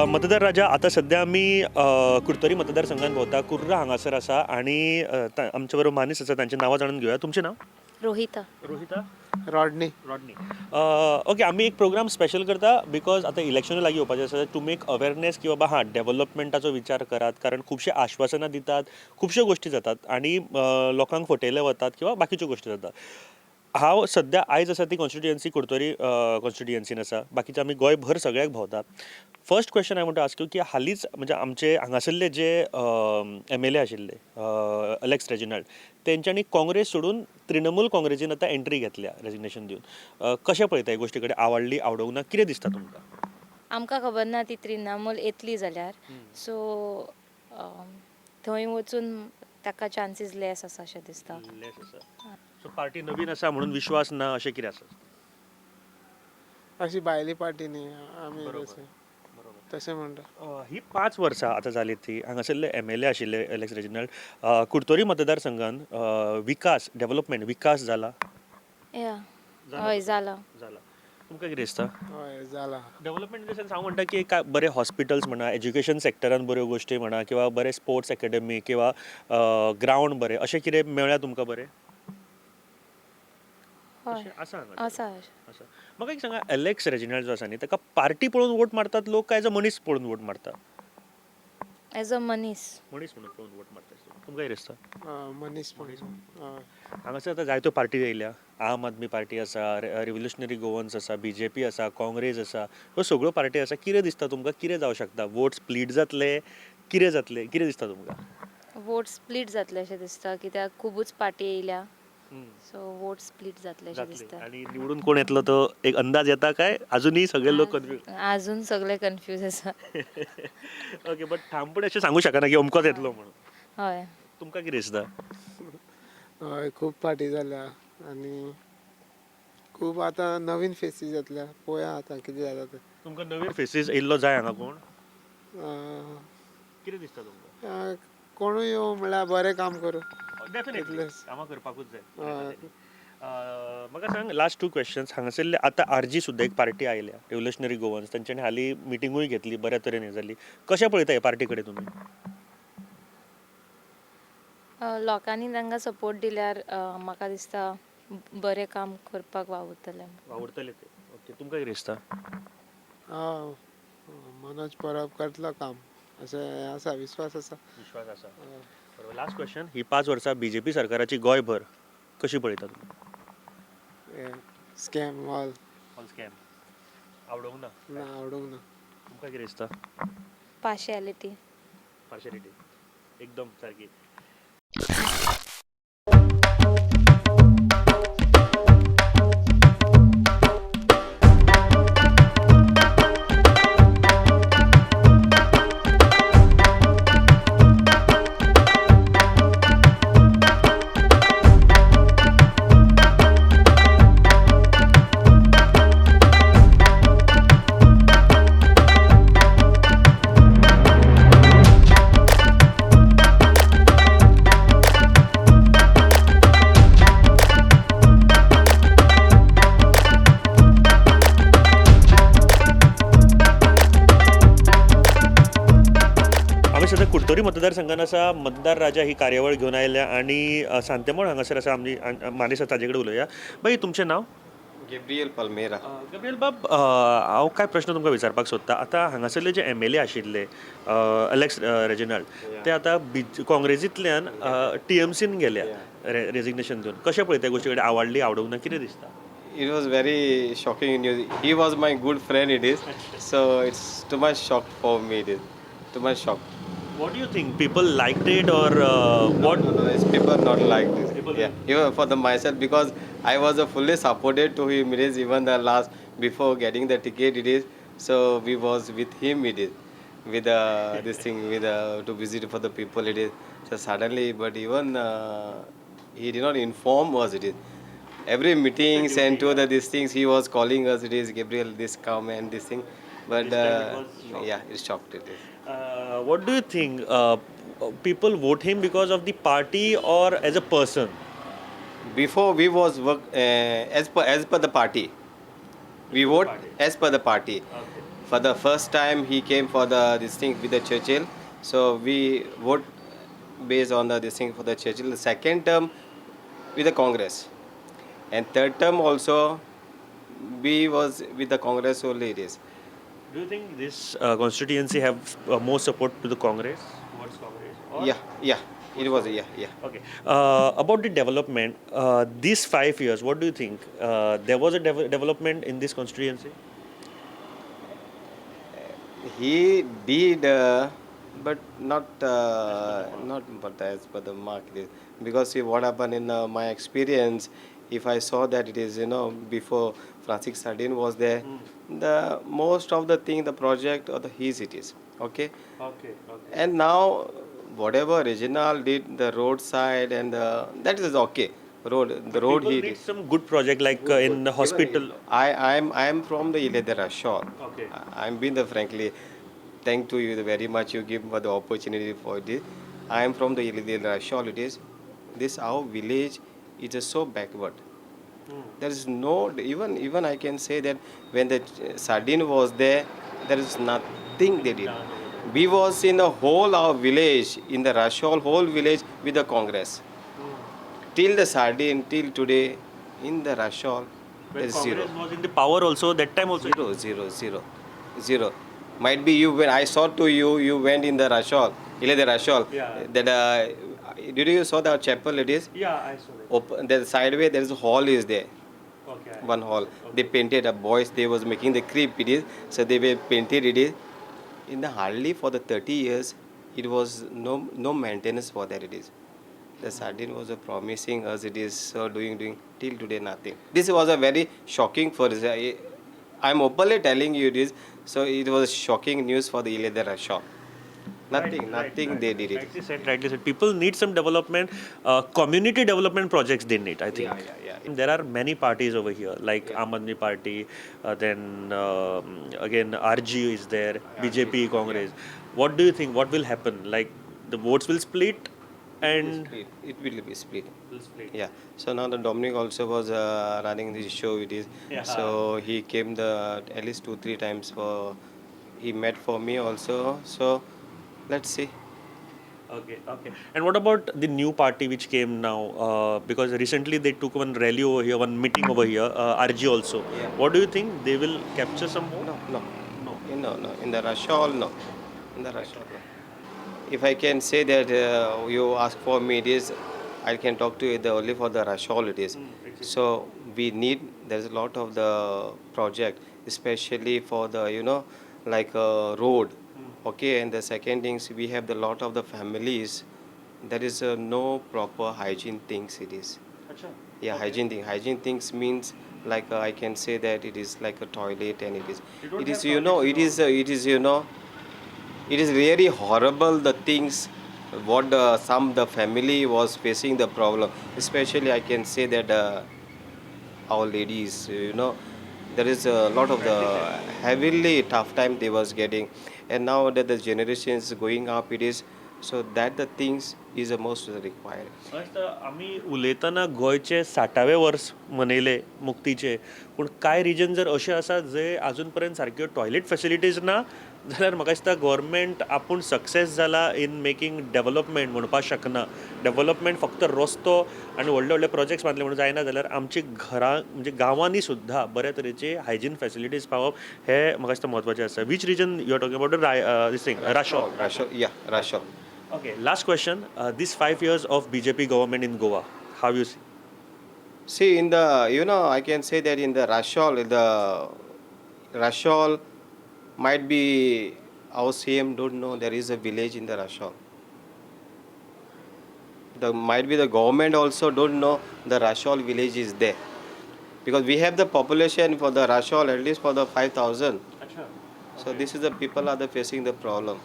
मतदार राजा, आतां सद्या आमी कुडतरी मतदारसंघात भोंवता. कुर्रा हांगासर आसा आनी आमचे बरोबर मानेस आसा, तांची नांवां जाणून घेवया. तुमचें नांव? रोहिता. रोहिता. रॉडनी. रॉडनी. ओके, आमी एक प्रोग्राम स्पेशल करता because आतां इलेक्शनूय लागीं येवपाचें आसा, टू मेक अवेरनेस की बाबा हां, डेवलपमेंटाचो विचार करात, कारण खुबशे आश्वासनां दितात, खुबश्यो गोश्टी जातात आनी लोकांक फटयले वतात किंवा बाकीच्यो गोश्टी जातात. हांव सद्या आयज आसा ती कॉन्स्टिट्युएन्सी कुडतरी कॉन्स्टिट्युएन्सीन आसा. बाकीचे आमी गोंयभर सगळ्याक भोंवतात. First question I want to ask you की हालींच म्हणजे आमचे हांगासरले जे एमएलए आशिल्ले अलेक्स रेजिनाल्ड, तेंच्यांनी काँग्रेस सोडून तृणमूल काँग्रेसीन आतां एंट्री घेतल्या रेजिग्नेशन दिवन. कशें पळयता हे गोश्टी कडेन? आवडली, आवडूंक ना, कितें दिसता तुमकां? आमकां खबर ना ती तृणमूल येतली जाल्यार, सो थंय वचून ताका चान्सीस लेस आसा अशें दिसता. लेस आसा. सो पार्टी नवीन आसा म्हणून विश्वास ना, अशें कितें आसा? अशी भायली पार्टी न्ही आमी, तशें तशें म्हणटा. ही 5 वर्सां आतां जाली ती हांगासरले एमएलए आशिल्ले एलेक्स रेजिनाल्ड, कुडतरी मतदारसंघान विकास, डेवलपमेंट, विकास जाला? या, हय, जाला. जाला. तुमकां कितें दिसता? हय, जाला. डेवलपमेंट इन the sense हांव म्हणटा की काय बरे हॉस्पिटल्स म्हणा, एज्युकेशन सेक्टरान बऱ्यो गोश्टी म्हणा, किंवा बरे स्पोर्ट्स एकेडमी किंवा ग्रावंड बरें, अशें कितें मेळ्ळ्या तुमकां बरें? हय. तशें आसा हांगा? आसा. आसा. म्हाका एक सांगा, एलेक्स रेजिनाल्ड जो आसा न्ही, ताका पार्टी पळोवन वोट मारतात लोक काय एज अ मनीस पळोवन वोट मारता? एज अ मनीस. मनीस म्हणून पळोवन वोट मारता. तुमकां कितें दिसता? मनीस पण, हय. हांगासर आतां जायत्यो पार्टी येयल्या. आम आदमी पार्टी आसा, रिव्होल्युशनरी गोवन्स आसा, बीजेपी आसा, काँग्रेस आसा, ह्यो सगळ्यो पार्टी आसा. कितें दिसता तुमकां, कितें जावं शकता? वोट स्प्लीट जातले, कितें जातले, कितें दिसता तुमकां? वोट स्प्लीट जातले अशें दिसता, कित्याक खुबूच पार्टी येयल्या, सो वोट स्प्लीट जातले अशें जातले. दिसता. आणि निवडून कोण येतलो तो एक अंदाज येता काय अजूनही सगळे लोक कन्फ्युज? अजून सगळे कन्फ्यूज आसा. ओके, बट ठामपणे अशें सांगू शकना की अमकोच येतलो म्हणून. हय. तुमकां कितें दिसता? हय, खूब पार्टी जाल्या आनी खूब आतां नवीन फेसीस येतल्या. पळोवया आतां कितें जाता तें. तुमकां नवीन फेसीस येयल्लो जाय हांगा कोण? कितें दिसता तुमकां? कोणूय येवं, म्हणल्यार बरें काम करूं. डेफिनेटली. इतलेंच. कामां करपाकूच जाय. हय. म्हाका सांग, लास्ट टू क्वेश्चन्स. हांगासरले आतां आरजी सुद्दां एक पार्टी आयल्या, रेव्होल्युशनरी गोवन्स, तेंच्यांनी हालीं मिटिंगूय घेतली, बऱ्या तरेन हें जाली. कशें पळयता हे पार्टी कडेन तुमी? लोकांनी तांकां सपोर्ट दिल्यार म्हाका दिसता बरें काम करपाक वावुरतले. वावुरतले ते. ओके, तुमकां कितें दिसता? हय, मनोज परब करतलो काम अशें हें आसा, विस्वास आसा. विश्वास आसा. बरोबर. लास्ट क्वेश्चन, ही 5 वर्सां बीजेपी सरकाराची गोंयभर कशी पळयता तुमी? Scam all. ऑल स्कॅम आवडूंक ना? ना, आवडूंक ना. तुमकां कितें दिसता? पार्शियलिटी. पार्शलिटी एकदम सारकी. आमी सद्या कुडतरी मतदारसंघान आसा. मतदार राजा ही कार्यावळ घेवन आयल्या आनी सांतेमोळ हांगासर आसा. आमी मानेस आसा, ताजे कडेन उलोवया. बाई, तुमचें नांव? Gabriel palmyra. गब्रियल बाब, हांव कांय प्रश्न तुमकां विचारपाक सोदता. आतां हांगासरले जे एमएलए आशिल्ले अलेक्स रेजिनाल्ड, ते आतां काँग्रेसींतल्यान टीएमसीन गेल्या रेजिग्नेशन दिवन. कशें पळयता गोश्टी कडेन? आवडली, आवडूंक ना, कितें दिसता? It was very shocking news. He was my good friend, it is. So it's too much shock for me, it is. Too much shock. What do you think? People liked it or what? No, no, it's people not like this. People Yeah, even for the myself because I was fully supported to him. It is even the last before getting the ticket. It is so we was with him. It is with this thing with to visit for the people. It is so suddenly, but even he did not inform us. It is every meetings and to the these things he was calling us. It is Gabriel, this come and this thing, but yeah, it's shocked. It is. What do you think? People vote him because of the party or as a person? Before we was work as per the party. We vote as per the party. For the first time he came for the this thing with the Churchill, so we vote based on the this thing for the Churchill. The second term with the Congress, and third term also we was with the Congress only. It is. Do you think this constituency have more support to the Congress? Towards Congress? Or? Yeah, it was, yeah. Okay. About the development, these 5 years, what do you think? There was a development in this constituency? He did, but not but as per the market. Because see what happened in my experience, if I saw that it is before Francis Sardin was there, the most of the thing the project or the his it is okay. And now whatever Reginald did the roadside and the, that is okay. Road the road People he need did. Some good project like in the hospital. I am from the Iledera shore. Okay. I'm been the frankly, thank to you very much. You give me the opportunity for this. I am from the Iledera shore. It is this our village is just so backward. There is no even I can say that when the sardine was there, there is nothing they did. We was in the whole our village in the Rashol whole village with the Congress. Till the sardine till today in the Rashol When there is zero. Congress was in the power also, that time also. Zero, zero, zero, zero. Might be you when I saw to you, you went in the Rashol, Ile the Rashol. Yeah. That did you saw the chapel? It is Yeah, I saw that. open. The sideway there is a hall is there. Okay. One hall. They painted a boys. They was making the creep. It is so they were painted. It is in the hardly for the 30 years. It was no maintenance for that. It is. The sardine was a promising us. It is so doing till today nothing. This was a very shocking for us. I'm openly telling you this. So it was shocking news for the Iledara shop. Nothing, nothing they did it. Rightly said, rightly said. People need some development, community development projects they need, I think. Yeah. There are many parties over here, like Aam Aadmi Party, then again RG is there, BJP, Congress. What do you think? What will happen? Like the votes will split and. Split. It will be split. Will split. Yeah. So now the Dominic also was running this show. It is. Yeah. So he came the at least 2 3 times for. He met for me also. So, let's see. Okay. And what about the new party which came now? Because recently they took one rally over here, one meeting over here, RG also. Yeah. What do you think? They will capture some more? No, no, No. No, no. In the Rashol, no. In the Rashol, no. If I can say that you ask for me, it is, I can talk to you the only for the Rashol it is. So we need, there's a lot of the project, especially for the, like a road. Okay, and the second things, we have the lot of the families, there is no proper hygiene things it is. Acha. Yeah, hygiene thing. Hygiene things means like I can say that it is like a toilet and it is, You don't it is have you know, toilets it is it is it is really horrible the things what the, some the family was facing the problem. Especially I can say that our ladies, there is a lot of the heavily tough time they was getting, and now that the generation is going up, it is so that the things is the most required. आमी उलयतना गोंयचे साठावे वर्स मनयले मुक्तीचे, पूण कांय reason जर अशे आसा जे आजून पर्यंत सारक्यो टॉयलेट फेसिलिटीज ना जाल्यार म्हाका दिसता गोवोरमेंट आपूण सक्सेस जाला इन मेकींग डेवलपमेंट म्हणपाक शकना. डेवलपमेंट फक्त रस्तो आनी व्हडले व्हडले प्रोजेक्ट्स बांदले म्हणून जायना, जाल्यार आमची घरां म्हणजे गांवांनी सुद्दां बऱ्या तरेचे हायजीन फेसिलिटीज पावप हे म्हाका दिसता म्हत्वाचें आसा. Which region you are talking about? Rai this thing, Rachol? Rashol, yeah, Rashol. Okay, last question. This 5 years of BJP government in Goa, how you see? See, in the, you know, I can say that in the Rachol, the Rachol might be our CM don't know there is a village in the Rachol. The might be the government also don't know the Rachol village is there, because we have the population for the Rachol at least for the 5,000. So this is the people are the facing the problem.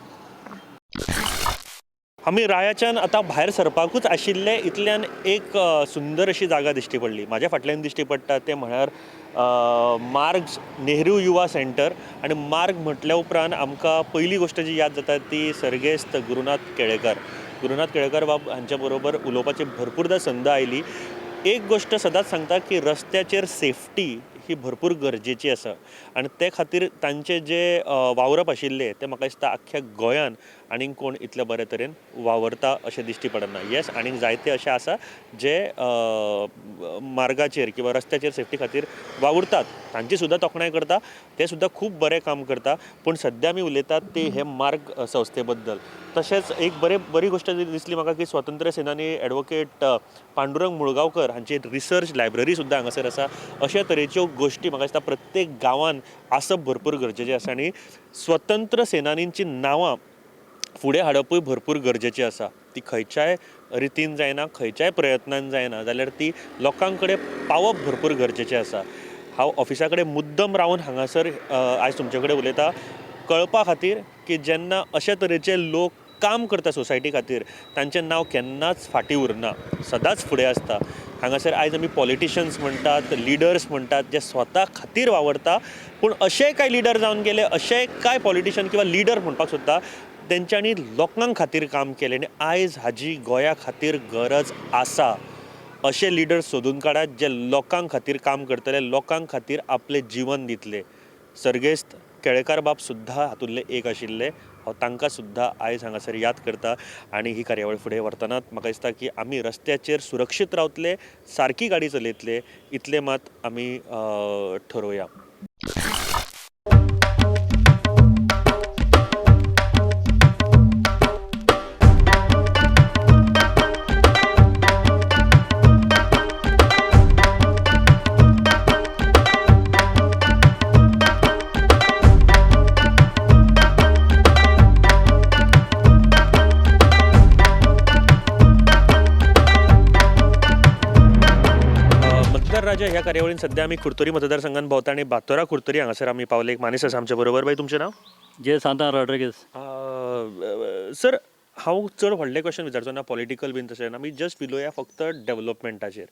आमी रायाच्यान आतां भायर सरपाकूच आशिल्ले इतल्यान एक सुंदर अशी जागा दिश्टी पडली. म्हाज्या फाटल्यान दिश्टी पडटा तें म्हळ्यार मार्ग नेहरू युवा सेंटर. आनी मार्ग म्हटल्या उपरांत आमकां पयली गोश्ट जी याद जाता ती सर्गेस्त गुरुनाथ केळेकार. गुरुनाथ केळेकार बाब हांच्या बरोबर उलोवपाची भरपूरदां संद आयली. एक गोश्ट सदांच सांगता की रस्त्याचेर सेफ्टी ही भरपूर गरजेची आसा आनी ते खातीर तांचे जे वावरप आशिल्लें तें म्हाका दिसता आख्ख्या गोंयान आनीक कोण इतले बरे तरेन वावरता अशें दिश्टी पडना. येस, आनीक जायते अशे आसा जे मार्गाचेर किंवा रस्त्याचेर सेफ्टी खातीर वावुरतात, तांची सुद्दां तोखणाय करता, ते सुद्दां खूब बरें काम करता. पूण सद्या आमी उलयतात ते हे मार्ग संस्थे बद्दल. तशेंच एक बरी गोश्ट जी दिसली म्हाका की स्वतंत्र सेनानी एडवोकेट पांडुरंग मुळगांवकर हांची रिसर्च लायब्ररी सुद्दां हांगासर आसा. अशे तरेच्यो गोश्टी म्हाका दिसता प्रत्येक गांवान आसप भरपूर गरजेचें आसा आनी स्वतंत्र सेनानींची नांवां फुडें हाडपूय भरपूर गरजेचें आसा. ती खंयच्याय रितीन जायना, खंयच्याय प्रयत्नान जायना जाल्यार ती लोकां कडेन पावप भरपूर गरजेचें आसा. हांव ऑफिसा कडेन मुद्दम रावन हांगासर आयज तुमचे कडेन उलयतां कळपा खातीर की जेन्ना अशे तरेचे लोक काम करता सोसायटी खातीर तांचें नांव केन्नाच फाटीं उरना, सदांच फुडें आसता. हांगासर आयज आमी पॉलिटिशन्स म्हणटात, लिडर्स म्हणटात जे स्वता खातीर वावरता, पूण अशेय कांय लिडर जावन गेले, अशेय कांय पॉलिटिशन किंवा लिडर म्हणपाक सोदता तेंच्यांनी लोकां खातीर काम केलें आनी आयज हाजी गोंया खातीर गरज आसा. अशे लिडर सोदून काडात जे लोकां खातीर काम करतले, लोकां खातीर आपलें जिवन दितले. सर्गेस्त केळेकार बाब सुद्दां हातूंतले एक आशिल्ले. हांव तांकां सुद्दां आयज हांगासर याद करता आनी ही कार्यावळ फुडें व्हरतना म्हाका दिसता की आमी रस्त्याचेर सुरक्षीत रावतले, सारकी गाडी चलयतले, इतलें मात आमी ठरोवया. मतदार राजा ह्या कार्यावळीन सद्या आमी कुडतरी मतदारसंघात भोंवता आनी बातोरा कुडतरी हांगासर आमी पावले. एक माणीस आसा आमच्या बरोबर. बाई, तुमचें नांव? जे सांतान रॉड्रिगीस. सर, हांव चड व्हडलें क्वेश्चन विचारचो ना, पॉलिटिकल बीन तशें ना, आमी जस्ट उलोवया फक्त डेवलपमेंटाचेर.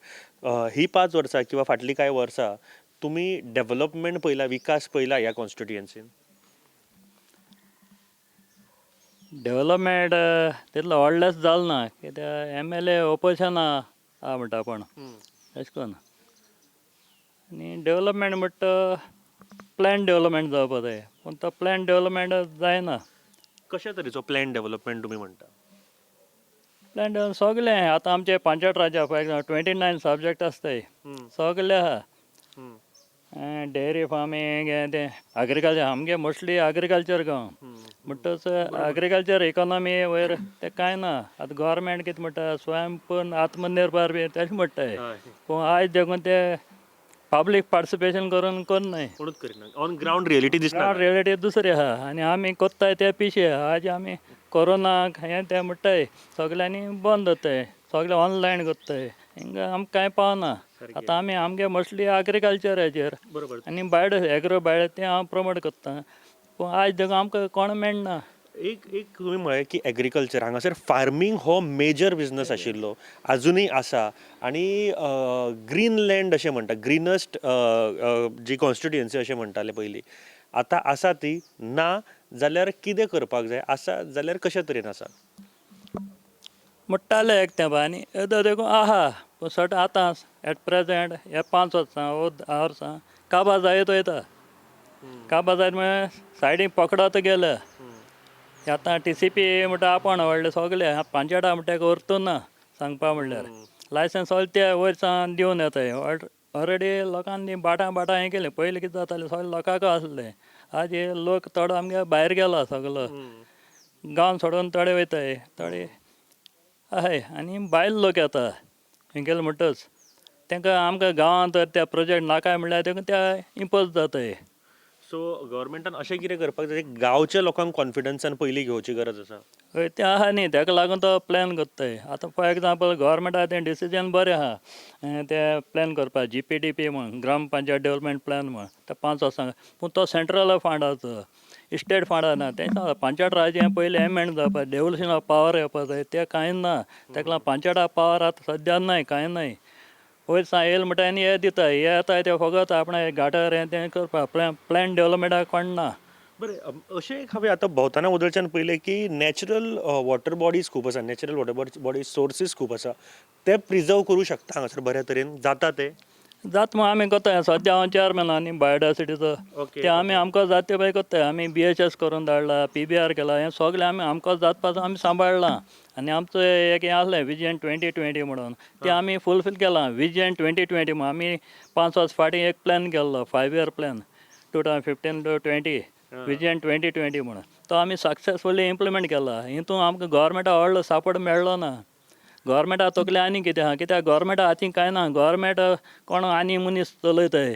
ही 5 वर्सां किंवा फाटलीं कांय वर्सां तुमी डेवलपमेंट पळयला, विकास पळयला ह्या कॉन्स्टिट्युएन्सीन? डेवलपमेंट तितलो व्हडलेंच जालें ना, कित्याक एम एल ए ओपोजिशन आहा म्हणटा पूण तशें करून. आनी डेवलपमेंट म्हणटा प्लॅन डेवलपमेंट जावपा जाय, पूण तो प्लॅन डेवलपमेंट जायना. कशा तरेचो प्लॅन डेवलपमेंट तुमी म्हणटा? प्लॅन डेवलप सगलें आतां आमचे पंचायत राज्या फॉर एग्जाम्पल 29 सब्जेक्ट आसताय, सगले आहा. डेयरी फार्मींग हें तें एग्रीकल्चर, आमगे मोस्टली एग्रीकल्चर गांव म्हणटच एग्रीकल्चर इकॉनॉमी वयर तें कांय ना. आतां गोवोरमेंट कितें म्हणटा, स्वयं पूर्ण आत्मनिर्भर बी तशें म्हणटाय, पूण आयज देखून ते पब्लीक पार्टिसिपेशन करून करनाय, कोणूच करिना. ऑन ग्रावंड रियलिटी दिसना. ग्रावंड रियलिटी दुसरी आहा आनी आमी कोत्ताय ते पिशे. आज आमी कोरोनाक हें तें म्हणटाय सगल्यांनी बंद जाताय, सगळे ऑनलायन करताय, हिंगा आमकां कांय पावना. आतां आमी आमगे मोस्टली एग्रीकल्चराचेर आनी बायड एग्रो बायड तें हांव प्रमोट करता, पूण आयज देखून आमकां कोण मेळना. एक एक तुमी म्हळें की एग्रीकल्चर, हांगासर फार्मींग हो मेजर बिजनस आशिल्लो, आजुनूय आसा. आनी ग्रीन लँड अशें म्हणटा, ग्रीनस्ट जी कॉन्स्टिट्युएन्सी अशें म्हणटाले पयलीं, आतां आसा ती ना जाल्यार कितें करपाक जाय, आसा जाल्यार कशे तरेन आसा? म्हणटाले एक तेंपा आनी येदो देखून आहा, पूण सट आतां एट प्रेजेंट हे 5 वर्सां वो 10 वर्सां काबार जायत वयता. काबार जायत म्हळ्यार सायडीक पकडत गेल्या. आतां टी सी पी म्हणटा आपण व्हडले सगळे पंचायता म्हणटा उरतू ना सांगपा म्हणल्यार लायसन्स सगळे ते वयर सावन दिवन येताय. ऑलरेडी लोकांनी बाटां बाटां हें केलें. पयलीं कितें जातालें सगळे लोकांक आसलें, आज हे लोक थोडो आमगे भायर गेला, सगलो गांव सोडून थोडे वयताय, थोडे आहाय. आनी भायल लोक येता हें केलें म्हणटच तांकां आमकां गांवांत तर त्या प्रोजेक्ट नाका म्हणल्यार तांकां त्या इम्पोज जाताय. सो गव्हर्मेंटान अशें कितें करपाक जाय, गांवच्या लोकांक कॉन्फिडन्सान पयलीं घेवची गरज आसा. हय, तें आहा न्ही, ताका लागून तो प्लॅन करताय. आतां फॉर एग्जाम्पल गव्हर्मेंटा तें डिसिजन बरें आहा तें प्लॅन करपाक, जीपीडीपी म्हण, ग्राम पंचायत डेवलपमेंट प्लॅन म्हण, ते 5 वर्सां. पूण तो सेंट्रल फंडाचो, स्टेट फंडा ना. तें पंचायत राज्य पयलीं एमेंड जावपा, डेवोल्युशन ऑफ पावर येवपा जाय, तें कांय ना. ताका लागून पंचायत पावर आतां सद्या नाय, कांय नाय. वयर सा येयले म्हणटा आनी हे दिता, हे येता ते फकत आपणें गाटर हें तें करपाक, प्लॅन डेवलपमेंटाक कोण ना. बरें, अशें एक हांवें आतां भोंवतना उदळच्यान पळयलें की नॅचरल वॉटर बॉडीज खूब आसा, नॅचरल वॉटर बॉडीज सोर्सीस खूब आसा, ते प्रिजर्व करूं शकता हांगासर बऱ्या तरेन जाता ते? जाता म्हूण आमी करता. सद्या हांव चेअरमॅन आहा न्ही बायोडायवर्सिटीचो, ते आमी आमकां जाता ते पळय करताय. आमी बीएचएस करून धाडला, पीबीआर केला, हें सगळें आमी आमकां जाता आमी सांबाळ्ळां. आनी आमचो एक हें आसलें विजन 2020 म्हणून, तें आमी फुलफील केलां. विजन 2020 म्हणून आमी 5 वर्स फाटीं एक प्लॅन केल्लो, 5 year plan, 2015 to 20, vision 2020 म्हणून, तो आमी सक्सेसफुली इम्प्लिमेंट केला. हितून आमकां गव्हर्मेंटा व्हडलो सपोर्ट मेळ्ळो ना. गव्हर्मेंटा तकले आनी कितें आहा, कित्याक गव्हर्मेंटा हातीन कांय ना. गव्हर्मेंट कोण आनी मनीस चलयताय,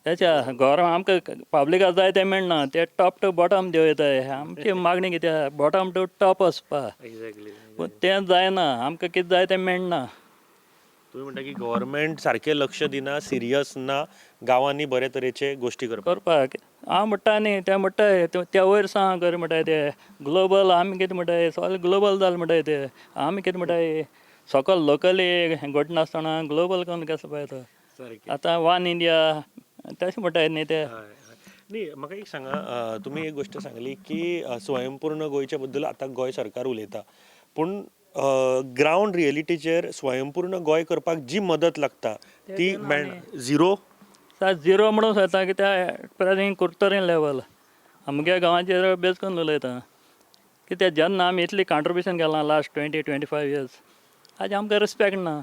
तेच्या गव्हर्मेंट आमकां पब्लिकाक जाय तें मेळना, ते टॉप टू बॉटम देंवयताय. आमची मागणी कितें आहा, बॉटम टू टॉप वचपा, पूण तें जायना, आमकां कितें जाय तें मेळना. तुमी म्हणटा की गव्हर्मेंट सारकें लक्ष दिना, सिरियस ना गांवांनी बरे तरेचे गोश्टी करपाक. हांव म्हणटा न्ही, ते म्हणटाय त्या वयर सांग कर म्हणटाय, ते ग्लोबल आमी कितें म्हणटाय, सगळें ग्लोबल जालें म्हणटाय ते. आमी कितें म्हणटाय, सकल लोकली घडनासतना ग्लोबल करून कसो पळयता. आतां वन इंडिया तशें म्हणटाय न्ही ते. न्ही, म्हाका एक सांगा, तुमी एक गोश्ट सांगली की स्वयंपूर्ण गोंयच्या बद्दल आतां गोंय सरकार उलयता, पूण ग्रावंड रियलिटीचेर स्वयंपूर्ण गोंय करपाक जी मदत लागता ती मेळना. झिरो झिरो म्हणून सांगता कित्याक प्रेजेंट कुर्तोरी लेवल आमगे गांवाचेर बेज करून उलयता. कित्याक जेन्ना आमी इतली कॉन्ट्रिब्युशन केलां लास्ट 20-25 इयर्स, आज आमकां रिस्पेक्ट ना.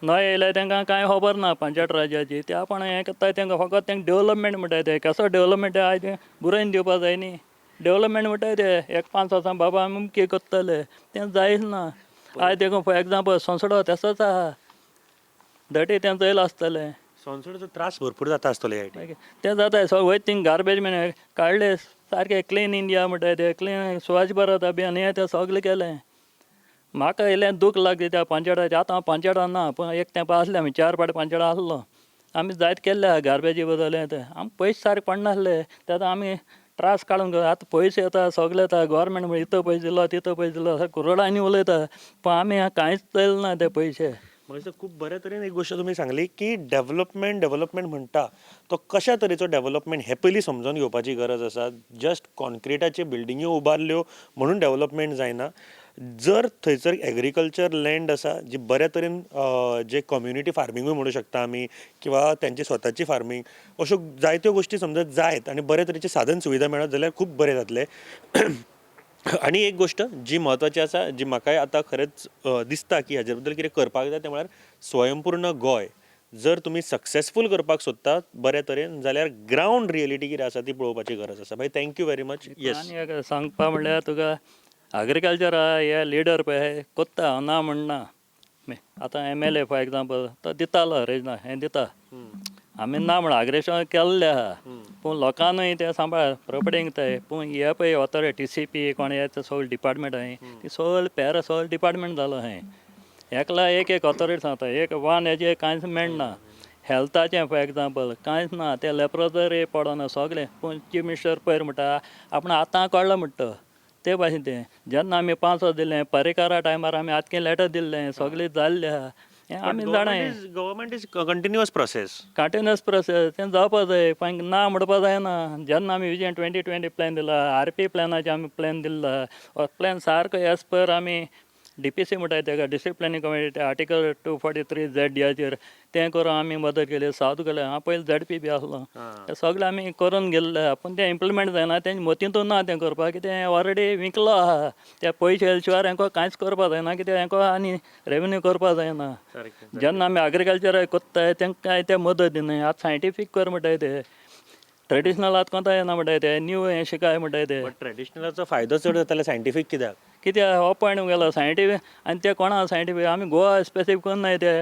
नवे येयले तांकां कांय खबर ना पंचायत राज्याची, ते आपण हें करता, तांकां फकत तांकां डेवलपमेंट म्हणटाय ते. कसो डेवलपमेंट आयज बरोवन दिवपा जाय न्ही. डेवलपमेंट म्हणटाय ते एक 5 वर्सां बाबा आमी कितें करतले, तें जायच ना. आयज देखून फॉर एग्जाम्पल सोंसडो तसोच आहा, धटी तें चोयलां आसतलें. सोंसडोचो त्रास भरपूर जाता आसतलो. तें जाता सगळें वयता थिंग गार्बेज मॅन काडले सारकें, क्लीन इंडिया म्हणटाय ते, क्लीन स्वच्छ भारत अभियान हें तें सगळें केलें. म्हाका इल्लें दूख लागली त्या पंचायताचें. आतां हांव पंचायतान ना, पूण एक तेंप आसलें आमी 4 फावटी पंचायतान आसलो, आमी जायत केल्ले आहा गार्बेजी बदल हें तें. आमकां पयशे सारके पडनासले, तेन्ना आमी त्रास काडून. आतां पयशे येता सगळे येता, गव्हर्मेंट म्हणटा इतलो पयशे दिलो तितलो पयशे दिलो, अशें करोडांनी उलयता, पूण आमी कांयच चलना ना ते पयशे. म्हाका खूब बऱ्या तरेन एक गोश्ट तुमी सांगली की डेवलपमेंट डेवलपमेंट म्हणटा तो कशा तरेचो डेवलपमेंट हें पयलीं समजून घेवपाची गरज आसा. जस्ट कॉन्क्रिटाच्यो बिल्डिंग्यो उबारल्यो म्हणून डेवलपमेंट जायना. जर थंयसर एग्रीकल्चर लँड आसा जी बऱ्या तरेन जे कम्युनिटी फार्मिंगूय म्हणू शकता आमी, किंवा तेंची स्वताची फार्मींग, अश्यो जायत्यो गोश्टी समजा जायत आनी बऱ्या तरेचे साधन सुविधा मेळत जाल्यार खूब बरें जातलें. आनी एक गोश्ट जी म्हत्वाची आसा, जी म्हाकाय आतां खरेंच दिसता की हाजे बद्दल कितें करपाक जाय, तें म्हळ्यार स्वयंपूर्ण गोंय जर तुमी सक्सेसफूल करपाक सोदतात बऱ्या तरेन जाल्यार ग्रावंड रियलिटी कितें आसा ती पळोवपाची गरज आसा. भाई thank you very much. Yes, आनी एक सांगपा म्हणल्यार तुका एग्रीकल्चर हे लिडर पळय कोत्ता, हांव ना म्हणना. आतां एमएलए फॉर एग्जाम्पल तो दितालो रेजना हें दिता, आमी ना म्हण आग्रेशन केल्लें आहा, पूण लोकांनूय तें सांबाळ प्रोपर्टींक ते. पूण हे पळय ऑथॉरिटी टीसीपी कोण हे सगळे डिपार्टमेंट आहाय ती सगळे पॅरा सगळे डिपार्टमेंट जालो आहाय. एकला एक एक ऑथॉरिटी सांगता, एक वन हेजे कांयच मेळना. हेल्थाचें फॉर एग्जाम्पल कांयच ना, ते लेप्रोजरी पडना सगळें. पूण चीफ मिनिस्टर पयर म्हणटा आपण आतां कळ्ळो म्हणटा ते भाशेन. तें जेन्ना आमी 5 वर्सां दिलें परिकारा टायमार आमी आतकें लेटर दिल्लें, सगळें जाल्लें आहा, हें आमी जाणाय. Government is continuous process, continuous process तें जावपा जाय, पण ना म्हणपा जायना. जेन्ना आमी विजन 2020 प्लॅन दिला, आरपी प्लॅनाचे आमी प्लॅन दिल्ला, हो प्लॅन सारको एज पर आमी डीपीसी म्हणटाय तेका, district planning committee, article 243 ZDHचेर तें करून आमी मदत केली. सावथ केलें, हांव पयलीं ZP बी आसलो, तें सगळें आमी करून गेल्ले, पूण तें इम्प्लिमेंट जायना, तेंचे मतींतूच ना तें करपाक. कितें ऑलरेडी विकलो आहा, ते पयशे येयले शिवाय हेंकां कांयच करपा जायना, कित्याक हेंकां आनी रेवेन्यू करपा जायना. जेन्ना आमी एग्रीकल्चर कोत्ताय तेंकां कांय ते मदत दिनाय. आतां सायंटिफीक कर म्हणटाय ते, ट्रेडिशनल आतां कोंता येना म्हणटाय ते, न्यू हें शिकाय म्हणटाय ते. ट्रेडिशनलाचो फायदो चड जातालो सायंटिफीक कित्याक? कित्याक हो पॉयंट गेलो सायंटिफीक आनी ते कोणा सायंटिफीक आमी गोवा स्पेसिफीक करनाय ते.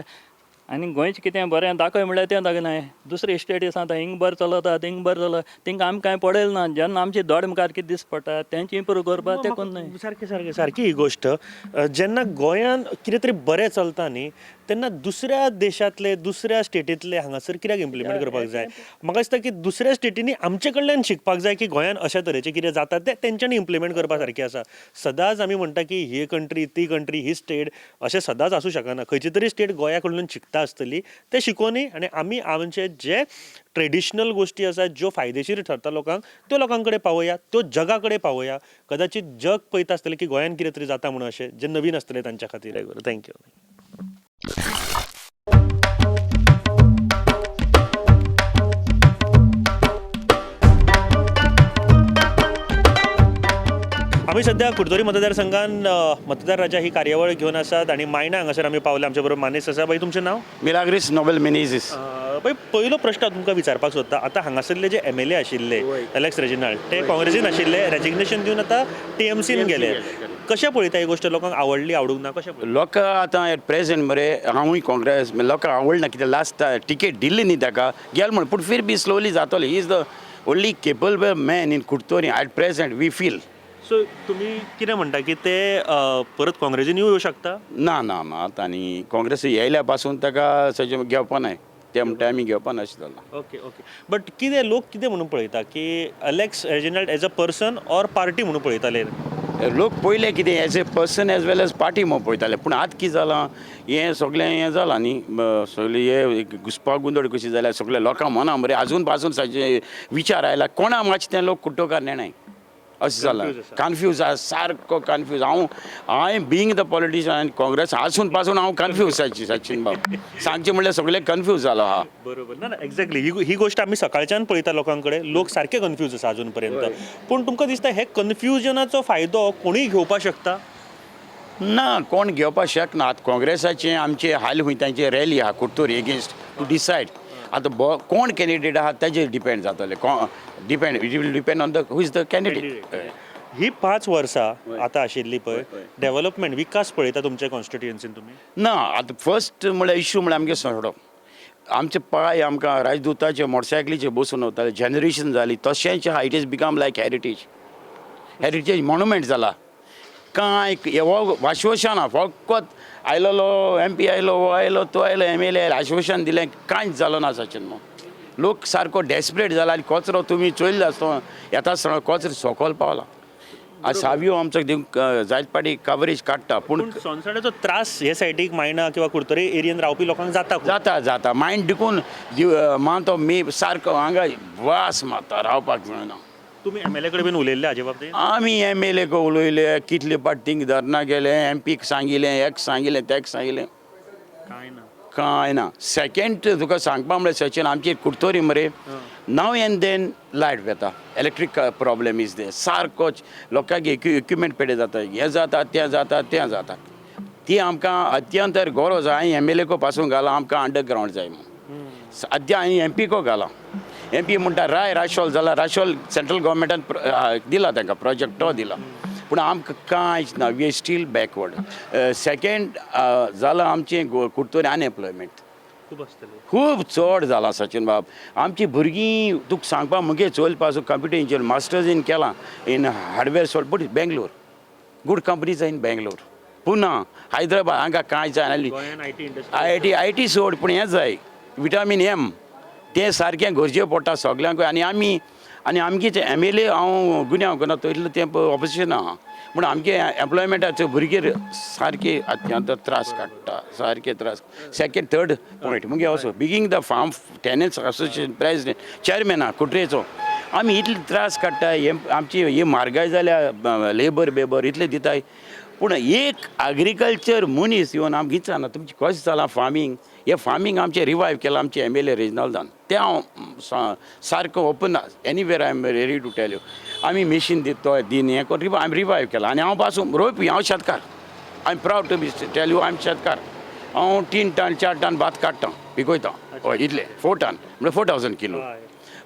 आनी गोंयचें कितें बरें दाखय म्हणल्यार तें दाखयनाय. दुसरे स्टेटी आसा हिंग बरें चलता, थिंग बरें चलता, थिंगा आमी कांय पडयल ना. जेन्ना आमची दोड मुखार कितें दिस पडटा तेंची इम्प्रूव करपाक तें कोन्नाय. सारकें सारकें सारकी ही गोश्ट. जेन्ना गोंयांत कितें तरी बरें चलता न्ही, तेन्ना दुसऱ्या देशांतले, दुसऱ्या स्टेटींतले हांगासर कित्याक इम्प्लिमेंट करपाक जाय? म्हाका दिसता की दुसऱ्या स्टेटींनी आमचे कडल्यान शिकपाक जाय की गोंयांत अशा तरेचें कितें जाता तें तेंच्यांनी इम्प्लिमेंट करपा सारकें आसा. सदांच आमी म्हणटा की ही कंट्री, ती कंट्री, ही स्टेट, अशें सदांच आसूं शकना. खंयची तरी स्टेट गोंया कडल्यान शिकता आसतली, तें शिकोवनी आनी आमी आमचे जे ट्रेडिशनल गोश्टी आसा, ज्यो फायदेशीर ठरता लोकांक, त्यो लोकां कडेन पावया, त्यो जगा कडेन पावया. कदाचित जग पळयता आसतलें की गोंयांत कितें तरी जाता म्हणून, अशें जें नवीन आसतलें तांच्या खातीर. Thank you. आमी सध्या कुडतरी मतदारसंघान मतदार राजा ही कार्यावळ घेवन आसात आनी मायणा हांगासर आमी पावले. आमचे बरोबर मानेस आसा. बाई, तुमचें नांव? मिलाग्रीस नोबेल मिनेझीस. बाई, पयलो प्रश्न हांव तुमकां विचारपाक सोदता. आतां हांगासरले जे एमएलए आशिल्ले एलेक्स रेजिनाल्ड, ते काँग्रेसीन आशिल्ले, रेजिग्नेशन दिवन आतां टीएमसीन गेले. कशें पळयता ही गोश्ट? लोकांक आवडली, आवडूंक ना, कशें पळयता? लोक आतां एट प्रेझेंट मरे, हांवूय काँग्रेस, लोकांक आवडना कित्याक लास्ट टिकेट दिल्ली न्ही ताका, गेल म्हण. पूण फिर बी स्लोली जातले. He is the only capable man in Curtorim at present, we feel. So तुमी कितें म्हणटा की ते परत काँग्रेसीन येवं शकता? ना ना ना, आतां आनी काँग्रेस येयल्या पासून ताका सजे घेवपा नाय, ते म्हणटा आमी घेवपा ना, अशें जालां. ओके ओके बट कितें लोक कितें म्हणून पळयता की Alex Reginald as a person or party म्हणून पळयताले? लोक पयले कितें as a person as well as party म्हूण पळयताले, पूण आतां कितें जालां, हें सगळें हें जालां न्ही, सगळें हे घुसपा गोंदळ कशी जाल्या सगळ्या लोकां मना मरे. आजून पासून साचे विचार आयला कोणा मातशें तें लोक कुट्टोकार नेणाय अशें जालां. कन्फ्यूज आसा, सारको कन्फ्यूज. हांव I being the politician आनी काँग्रेस आसून पासून हांव कन्फ्यूज. साची सचिन बाब सांगचें म्हणल्यार सगळें कन्फ्यूज जालो आहा. बरोबर. ना ना, एक्झॅक्टली, ही ही गोश्ट आमी सकाळच्यान पळयता. लोकां कडेन, लोक सारके कन्फ्यूज आसा अजून पर्यंत. पूण तुमकां दिसता हे कन्फ्युजनाचो फायदो कोणूय घेवपाक शकता? ना, कोण घेवपाक शकना. आतां काँग्रेसाचे आमचे हाल खूंय तांची रॅली आहा कुडतोरी एगेन्स्ट टू डिसायड. आतां कोण कॅन्डिडेट आहा ताजेर डिपेंड जातलें. Depend, it will depend on the who is the candidate. ही 5 वर्सां आतां आशिल्ली पळय, डेव्हलपमेंट, विकास पळयता तुमच्या कॉन्स्टिट्युएन्सीन तुमी? ना, आतां फर्स्ट म्हणल्यार इश्यू म्हणल्यार आमगे सडो. आमचे पांय आमकां राजदूताचे मोटरसायकलीचे बसून वताले, जनरेशन जाली तशेंच आहा. It is become like heritage, heritage monument जाला. कांय हो आश्वासन ना, फकत आयलोलो एमपी आयलो, हो आयलो, तो आयलो, एमएलए आयलो, आश्वासन दिलें, कांयच जालो ना सचिन. मग लोक सारको डेस्परेट जाला आनी कचरो तुमी चोयल्लो आसतो, येता आसतना कचरो सकयल पावला. आनी सावयो आमचो जायत पाटी कवरेज काडटा, पूण पूण सोनसड्याचो त्रास हे सायडीक मायणा किंवा कुडतरी एरियन रावपी लोकांक जाता खूब. जाता जाता. मायंड देखून मानतो मे सारको हांगा वास मारता, रावपाक मेळना. तुमी एमएलए कडेन बीन उलयल्ले हाजे बाबतींत? आमी एमएलए को उलयले, कितले पाटी धरना गेले, एमपीक सांगिलें, हेक सांगिलें, तेक सांगिलें. कांय ना? कांय ना. सेकेंड तुका सांगपा म्हणल्यार सचिन, आमची कुडतरी मरे नाव एंड then light वता, इलेक्ट्रीक प्रॉब्लेम is they सारकोच. लोकांक इक्विपमेंट पेडे जाता, हें जाता, तें जाता, तें जाता. ती आमकां अत्यंत गरज. हांवें एमएलए को पासून घालां, आमकां अंडरग्रावंड जाय म्हणून. सद्या हांवें एमपी को घालां. एमपी म्हणटा राय राशोल जाला, राशोल सेंट्रल गव्हर्मेंटान दिला तांकां प्रोजेक्ट, तो दिला, पूण आमकां कांयच ना. We still backward. Second जालां आमचें कुडतरी अनएम्प्लॉयमेंट. खूब आसतले. खूब चड जालां सचिन बाब. आमची भुरगीं तुका सांगपा, मुगे चोयल पासून कंप्युटर इंजिनियर, मास्टर्स इन केलां in hardware soft, but Bangalore, good companies in Bangalore, Pune, Hyderabad, हांगा कांय जायना. गोंयान IT industry. IT सोड, पूण हें जाय विटामीन एम, तें सारकें गरजे पडटा सगल्यांकूय. आनी आमी आनी आमगे एमएलए, हांव गुन्यांव करना, तो इतलो तें ऑपोजिशन आहा, पूण आमगे एम्प्लॉयमेंटाचे भुरगे सारके अत्यंत त्रास काडटा, सारके त्रास. सेकेंड थर्ड पॉयंट मुगे असो, being the farm tenants association president, chairman आहा कुट्रेचो, आमी इतले त्रास काडटा. हे आमची ही म्हारगाय जाल्या, लेबर बेबर इतले दिताय, पूण एक एग्रीकल्चर मनीस येवन आमकां विचारना तुमचें कशें जालां फार्मींग. हें फार्मींग आमचें रिवायव केलां आमचें एमएलए रेजिनाल्दान, तें हांव सारको open, anywhere I am ready to tell you. आमी मेशीन दित तो दिन हें करून आमी रिवायव केलां. आनी हांव पासून रोयपी, हांव शेतकार. I am proud to be tell you, I am शेतकार. हांव 3 टन 4 टन भात काडटा, पिकयता. हय, इतले 4 टन म्हणल्यार 4000 किलो.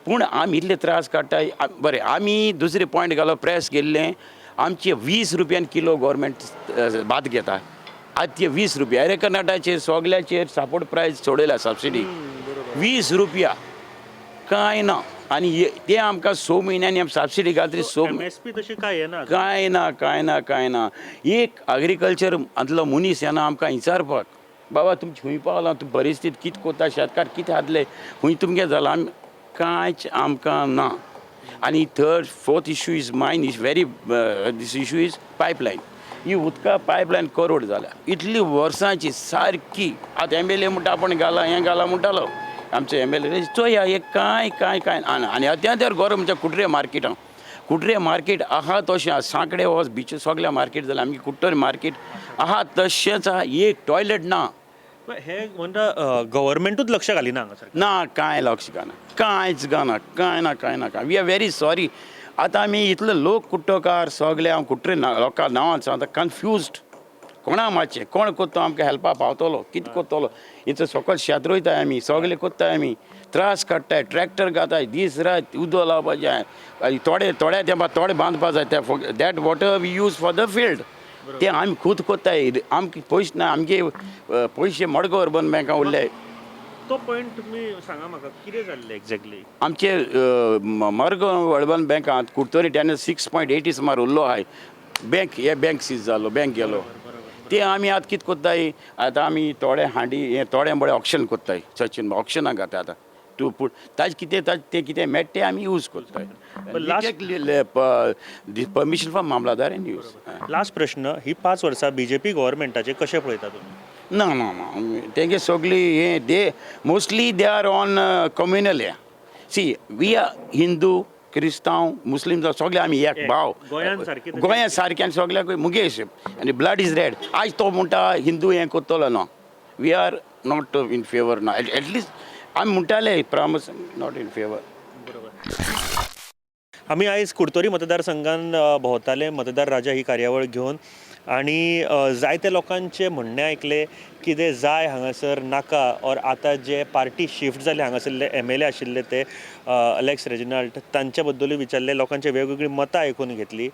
पूण आमी इतले त्रास काडटा. बरें, आमी दुसरे पॉयंट घालो, प्रेस गेल्ले आमचे 20 रुपयान किलो गव्हर्मेंट भात घेता. आतां ते 20 रुपया. अरे, कर्नाटकाचेर सगल्याचेर सपोर्ट प्रायस सोडयला, सबसिडी 20 रुपया, कांय ना. आनी ते आमकां 6 म्हयन्यांनी सबसिडी घातली 6. एमएसपी तशी काय येना. कांय ना, कांय ना, कांय ना. एक एग्रीकल्चर आतलो मनीस येना आमकां विचारपाक, बाबा तुमची खंय पावलां, तूं परिस्थिती कितें कोता, शेतकार कितें जातले, खंय तुमगे जालां, आमी कांयच आमकां ना. आनी third, fourth issue is mine is very this issue is pipeline. ही उदका पायपलायन करोड जाल्या इतली वर्सांची सारकी. आतां एमएलए म्हणटा आपूण घाला, हें घाला म्हणटालो आमचे एमएलए. चोया, हे कांय कांय कांय आना. आनी अत्यांतर गरम म्हणजे कुट्रे मार्केटां, कुट्रे मार्केट आहा तशें आहा. सांकडे वच बीच सगळ्या मार्केट जालें. आमगे कुट्टरी मार्केट आहा तशेंच आहा, एक टॉयलेट ना. हे म्हणटा गव्हर्मेंटूच लक्ष घालिना हांगासर. ना, कांय लक्ष घालना, कांयच घालना, कांय ना, कांय ना, कांय. We are very sorry. आतां आमी इतले लोक कुट्टोकार सगळे, हांव कुट्रे लोकां नांवान सांगता, कन्फ्युज्ड कोणा मातशें कोण कोत्तो, आमकां हेल्पाक पावतलो, कितें कोत्तलो. इतलो सकयल शेत रोयताय आमी, सगळे कोत्ताय आमी, त्रास काडटाय, ट्रॅक्टर घाताय दीस रात उदक लावपा जाय. आनी थोडे थोड्या तेंपार थोडे बांदपा जाय ते that water we use for the field. ते आमी खूद कोत्ताय, आमकां पयशे ना. आमगे पयशे मडगांव अर्बन बँका उरले. तो पॉयंट तुमी सांगा म्हाका, कितें जाल्लें एक्झॅक्टली? आमचे मडगांव अर्बन बँकांत कुडतरी तेन्ना 6.80 सुमार उरलो आहाय. बँक हे बँक सीज जालो, बँक गेलो. ते आमी आतां कितें कोत्ताय, आतां आमी थोडे हांडी हे थोडे बरे ऑक्शन कोत्ताय. सचिन ऑक्शनाक घाता आतां टू पूण ताजें कितें ताजें तें कितें मेळटा तें आमी यूज कोत्ताय. Permission from mamlatdar and use. Last प्रश्न, ही 5 वर्सां बीजेपी गव्हर्मेंटाचे कशें पळयता तुमी? ना ना ना, तेंगे सगळी हे they mostly they are on communal हे. सी, we are Hindu, क्रिस्तांव, मुस्लीम जावं, सगळे आमी एक भाव. गोंयांत सारकें तशें. गोंयांत सारकें आनी सगळ्याक मुगे हिशोब आनी ब्लड is red. आयज तो म्हणटा हिंदू हें करतलो ना, we are not in favour ना. एटलिस्ट आमी म्हणटाले promise not in favour. आमी आयज कुडतरी मतदारसंघान भोंवताले मतदार राजा ही कार्यावळ घेवन आनी जायते लोकांचे म्हणणें आयकलें, कितें जाय हांगासर, नाका ऑर आतां जे पार्टी शिफ्ट जाले, हांगासरले एमएलए आशिल्ले ते अलेक्स रेजिनाल्ड, तांच्या बद्दलूय विचारले. लोकांचे वेगवेगळीं मतां आयकून घेतली.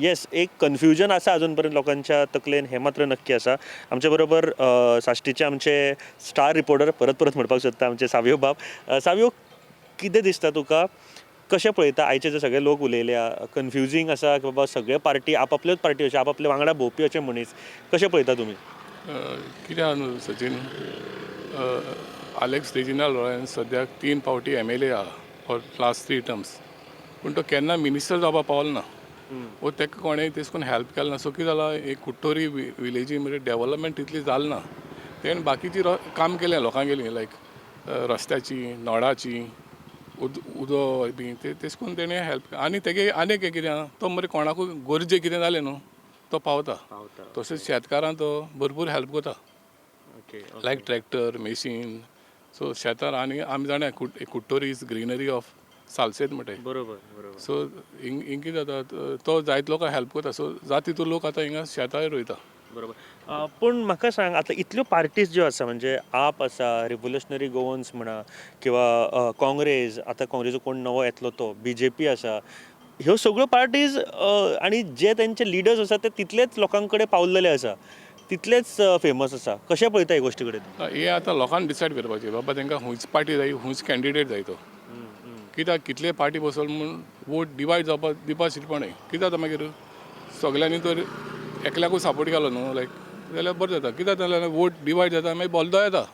येस, एक कन्फ्युजन आसा अजून पर्यंत लोकांच्या तकलेन, हें मात्र नक्की आसा. आमचे बरोबर साश्टीचे आमचे स्टार रिपोर्टर, परत परत म्हणपाक सोदता, आमचे सावियो बाब. सावियो, कितें दिसता तुका, कशें पळयता आयचे जे सगळे लोक उलयल्या, कन्फ्युजींग आसा की बाबा सगळे पार्टी आपापल्योच पार्टी अशे आपापल्या वांगडा भोंवपी अशे मनीस, कशें पळयता तुमी? कितें आहा न्हू सचिन, आलेक्स रेजिनाल्ड लॉरेन्स सद्याक तीन फावटी एमएलए आहा फॉर लास्ट थ्री टर्म्स, पूण तो केन्ना मिनिस्टर जावपाक पावलो ना वो ताका कोणें तेश कोन्न हेल्प केलें ना. सो कितें जालां, एक कुट्टोरी विलेजी म्हणजे डेवलपमेंट तितली जालें ना. तेणें बाकीची काम केलें लोकांगेली, लायक रस्त्याची, नळाची, उदो बी ते तेश कोन्न तेणें हेल्प. आनी तेगे आनी एक कितें आहा, तो मरे कोणाकूय गरजे कितें जालें न्हू, तो पावता. तशेंच शेतकारांक तो भरपूर हेल्प करता, लायक ट्रॅक्टर, मेशीन. सो शेतार आनी आमी जाणा कुट्टोरी is greenery of Salcete म्हणटाय. बरोबर बरोबर सो हिंग हिंग कितें जाता, तो जायते लोकांक हेल्प करता. सो जाता तितू लोक आतां हिंगा शेतांय रोयता. बरोबर, पूण म्हाका सांग, आतां इतल्यो पार्टीज ज्यो आसा, म्हणजे आप आसा, रिव्होल्युशनरी गोवन्स म्हणा किंवा काँग्रेस, आतां काँग्रेसीचो कोण नवो येतलो तो, बीजेपी आसा, ह्यो सगळ्यो पार्टीज आनी जे तेंचे लिडर्स आसा ते तितलेच लोकां कडेन पावलेले आसा, तितलेच फेमस आसा, कशें पळयता हे गोश्टी कडेन? हे आतां लोकांनी डिसायड करपाचें, बाबा तांकां खंयची पार्टी जाय, खंयच कॅन्डिडेट जाय तो. कित्याक कितले पार्टी बसोवले म्हूण वोट डिवायड जावपाक दिवपा शिरपण. कितें जाता मागीर, सगल्यांनी तर एकल्याकूच सपोर्ट केलो न्हू लायक जाल्यार बरें जाता. कित्याक जाल्यार वोट डिवायड जाता, मागीर बोल्दो येता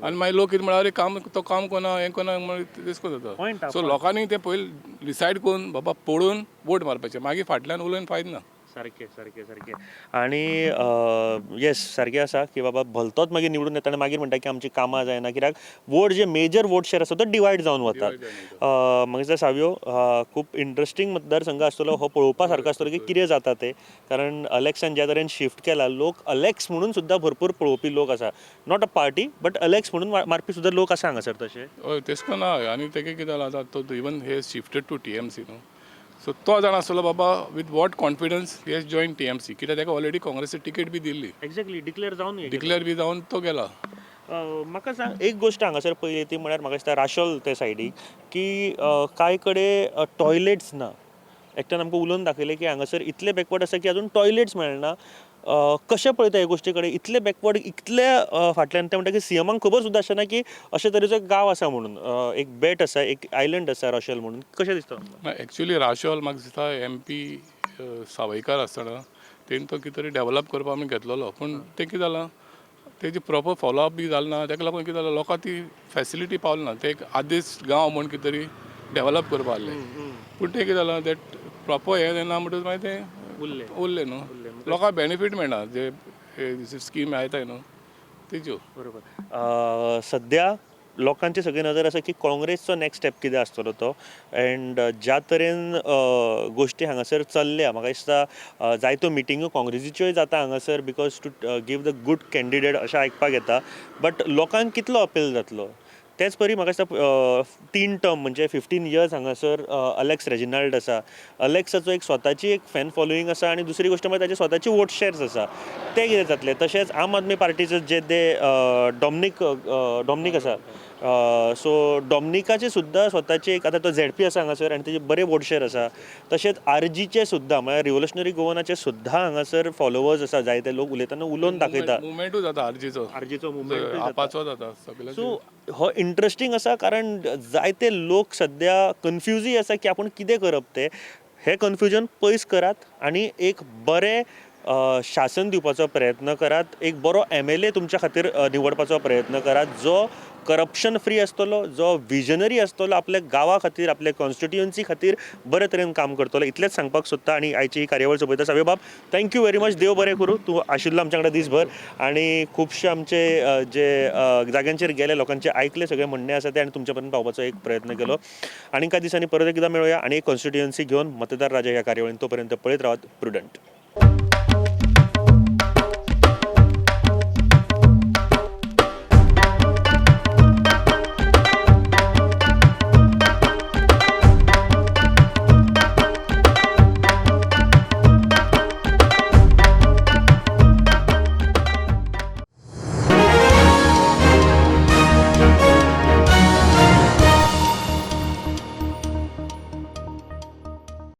आनी मागीर लोक कितें म्हणटा, अरे काम तो काम कोना, हें कोना, मागीर तेश कोन Point. जाता. सो लोकांनी तें पयलीं डिसायड करून बाबा पळोवन वोट मारपाचें, मागीर फाटल्यान उलोवन फायद ना. सारकें सारकें सारकें. आनी येस, सारकें आसा की बाबा भलतोच मागीर निवडून येता आनी मागीर म्हणटा की आमची कामां जायना, कित्याक वोट जे मेजर वोट शेर आसा तो डिवायड जावन वतात. म्हाका दिसता सावियो, खूब इंट्रस्टींग मतदारसंघ आसतलो हो, पळोवपा सारको आसतलो की कितें जाता तें, कारण अलेक्सान ज्या तरेन शिफ्ट केला, लोक अलेक्स म्हणून सुद्दां भरपूर पळोवपी लोक आसा, not a party but Alex म्हणून मारपी सुद्दां लोक आसा हांगासर तशे. हय, तेश कोन हय. आनी तेगे कितें जालां आतां, तो even he shifted to TMC न्हू, सो तो जाणा आसतलो बाबा with what confidence he has join TMC, कित्याक ताका ऑलरेडी काँग्रेसी टिकेट बी दिल्ली. एक्झॅक्टली, डिक्लेअर जावन हे गेले. डिक्लेअर बी जावन तो गेला. म्हाका सांग, एक गोश्ट हांगासर पळयली ती म्हळ्यार म्हाका दिसता राशोल ते सायडीक की कांय कडेन टॉयलेट्स ना. एकट्यान आमकां उलोवन दाखयलें की हांगासर इतलें बॅकवर्ड आसा की अजून टॉयलेट्स मेळना. कशें पळयता हे गोश्टी कडेन? इतले बॅकवर्ड, इतले फाटल्यान, ते म्हणटा की सीएमाक खबर सुद्दां आसना की अशे तरेचो एक गांव आसा म्हणून, एक बेट आसा, एक आयलंड आसा रोशेल म्हणून. कशें दिसता तुमकां? ना, एक्चुली राशोल म्हाका दिसता एमपी सावयकार आसतना तेणी तो कितें तरी डेवलप करपा आमी घेतलेलो, पूण तें कितें जालां, तेजी प्रोपर फॉलोअप बी जालें ना. तेका लागून कितें जालें, लोकांक ती फेसिलिटी पावली ना. ते एक आदेस गांव म्हूण कितें तरी डेवलप करपा आहले, पूण तें कितें जालां, that proper हें ना म्हणटकच मागीर तें उरलें. उरलें न्हू. लोकांक बेनिफीट मेळना जे स्कीम येताय न्हू तेज्यो. बरोबर. सद्या लोकांची सगळी नदर आसा की काँग्रेसचो नेक्स्ट स्टेप कितें आसतलो तो. एंड ज्या तरेन गोश्टी हांगासर चल्ल्या, म्हाका दिसता जायत्यो मिटिंग्यो काँग्रेसीच्योय जाता हांगासर because to give the good candidate, अशें आयकपाक येता. बट लोकांक कितलो अपील जातलो? तेच परी म्हाका दिसता तीन टर्म म्हणजे 15 इयर्स हांगासर अलेक्स रेजिनाल्ड आसा. अलेक्साचो एक स्वताची एक फॅन फॉलोईंग आसा आनी दुसरी गोश्ट म्हळ्यार ताची स्वताची वोट शेर्स आसा. ते कितें जातले? तशेंच आम आदमी पार्टीचो जे ते डॉमनीक डॉमनीक आसा, सो डॉमनिकाचे सुद्दां स्वताची एक, आतां तो झेडपी आसा हांगासर आनी तेजे बरे वोट शेर आसा. तशेंच आरजीचे सुद्दां, म्हळ्यार रिवोल्युशनरी गोवनाचे सुद्दां हांगासर फॉलोवर्स आसा जायते. लोक उलयतना उलोवन दाखयता. मुवमेंटूय जाता आरजीचो. आरजीचो मुवमेंट. आपाचो जाता सगळ्याचो. सो हो इंट्रस्टींग आसा, कारण जायते लोक सद्या कन्फ्युजूय आसा की आपूण कितें करप तें. हें कन्फ्युजन पयस करात आनी एक बरें शासन दिवपाचो प्रयत्न करात. एक बरो एमएलए तुमच्या खातीर निवडपाचो प्रयत्न करात, जो करप्शन फ्री आसतलो, जो विजनरी आसतलो, आपल्या गांवा खातीर, आपल्या कॉन्स्टिट्युएन्सी खातीर बरे तरेन काम करतलो. इतलेंच सांगपाक सोदता आनी आयची ही कार्यावळ सोंपयता. सावय बाब, thank you very much. देव बरें करूं. तूं आशिल्लो आमच्या वांगडा दीसभर आनी खुबशे आमचे जे जाग्यांचेर गेले, लोकांचे आयकले सगळे म्हणणे आसा ते आनी तुमच्या पर्यंत पावपाचो एक प्रयत्न केलो. आनी कांय दिसांनी परत एकदां मेळुया आनी एक कॉन्स्टिट्युएन्सी घेवन मतदार राजा ह्या कार्यावळीन. तोपर्यंत पळयत रावात प्रुडंट.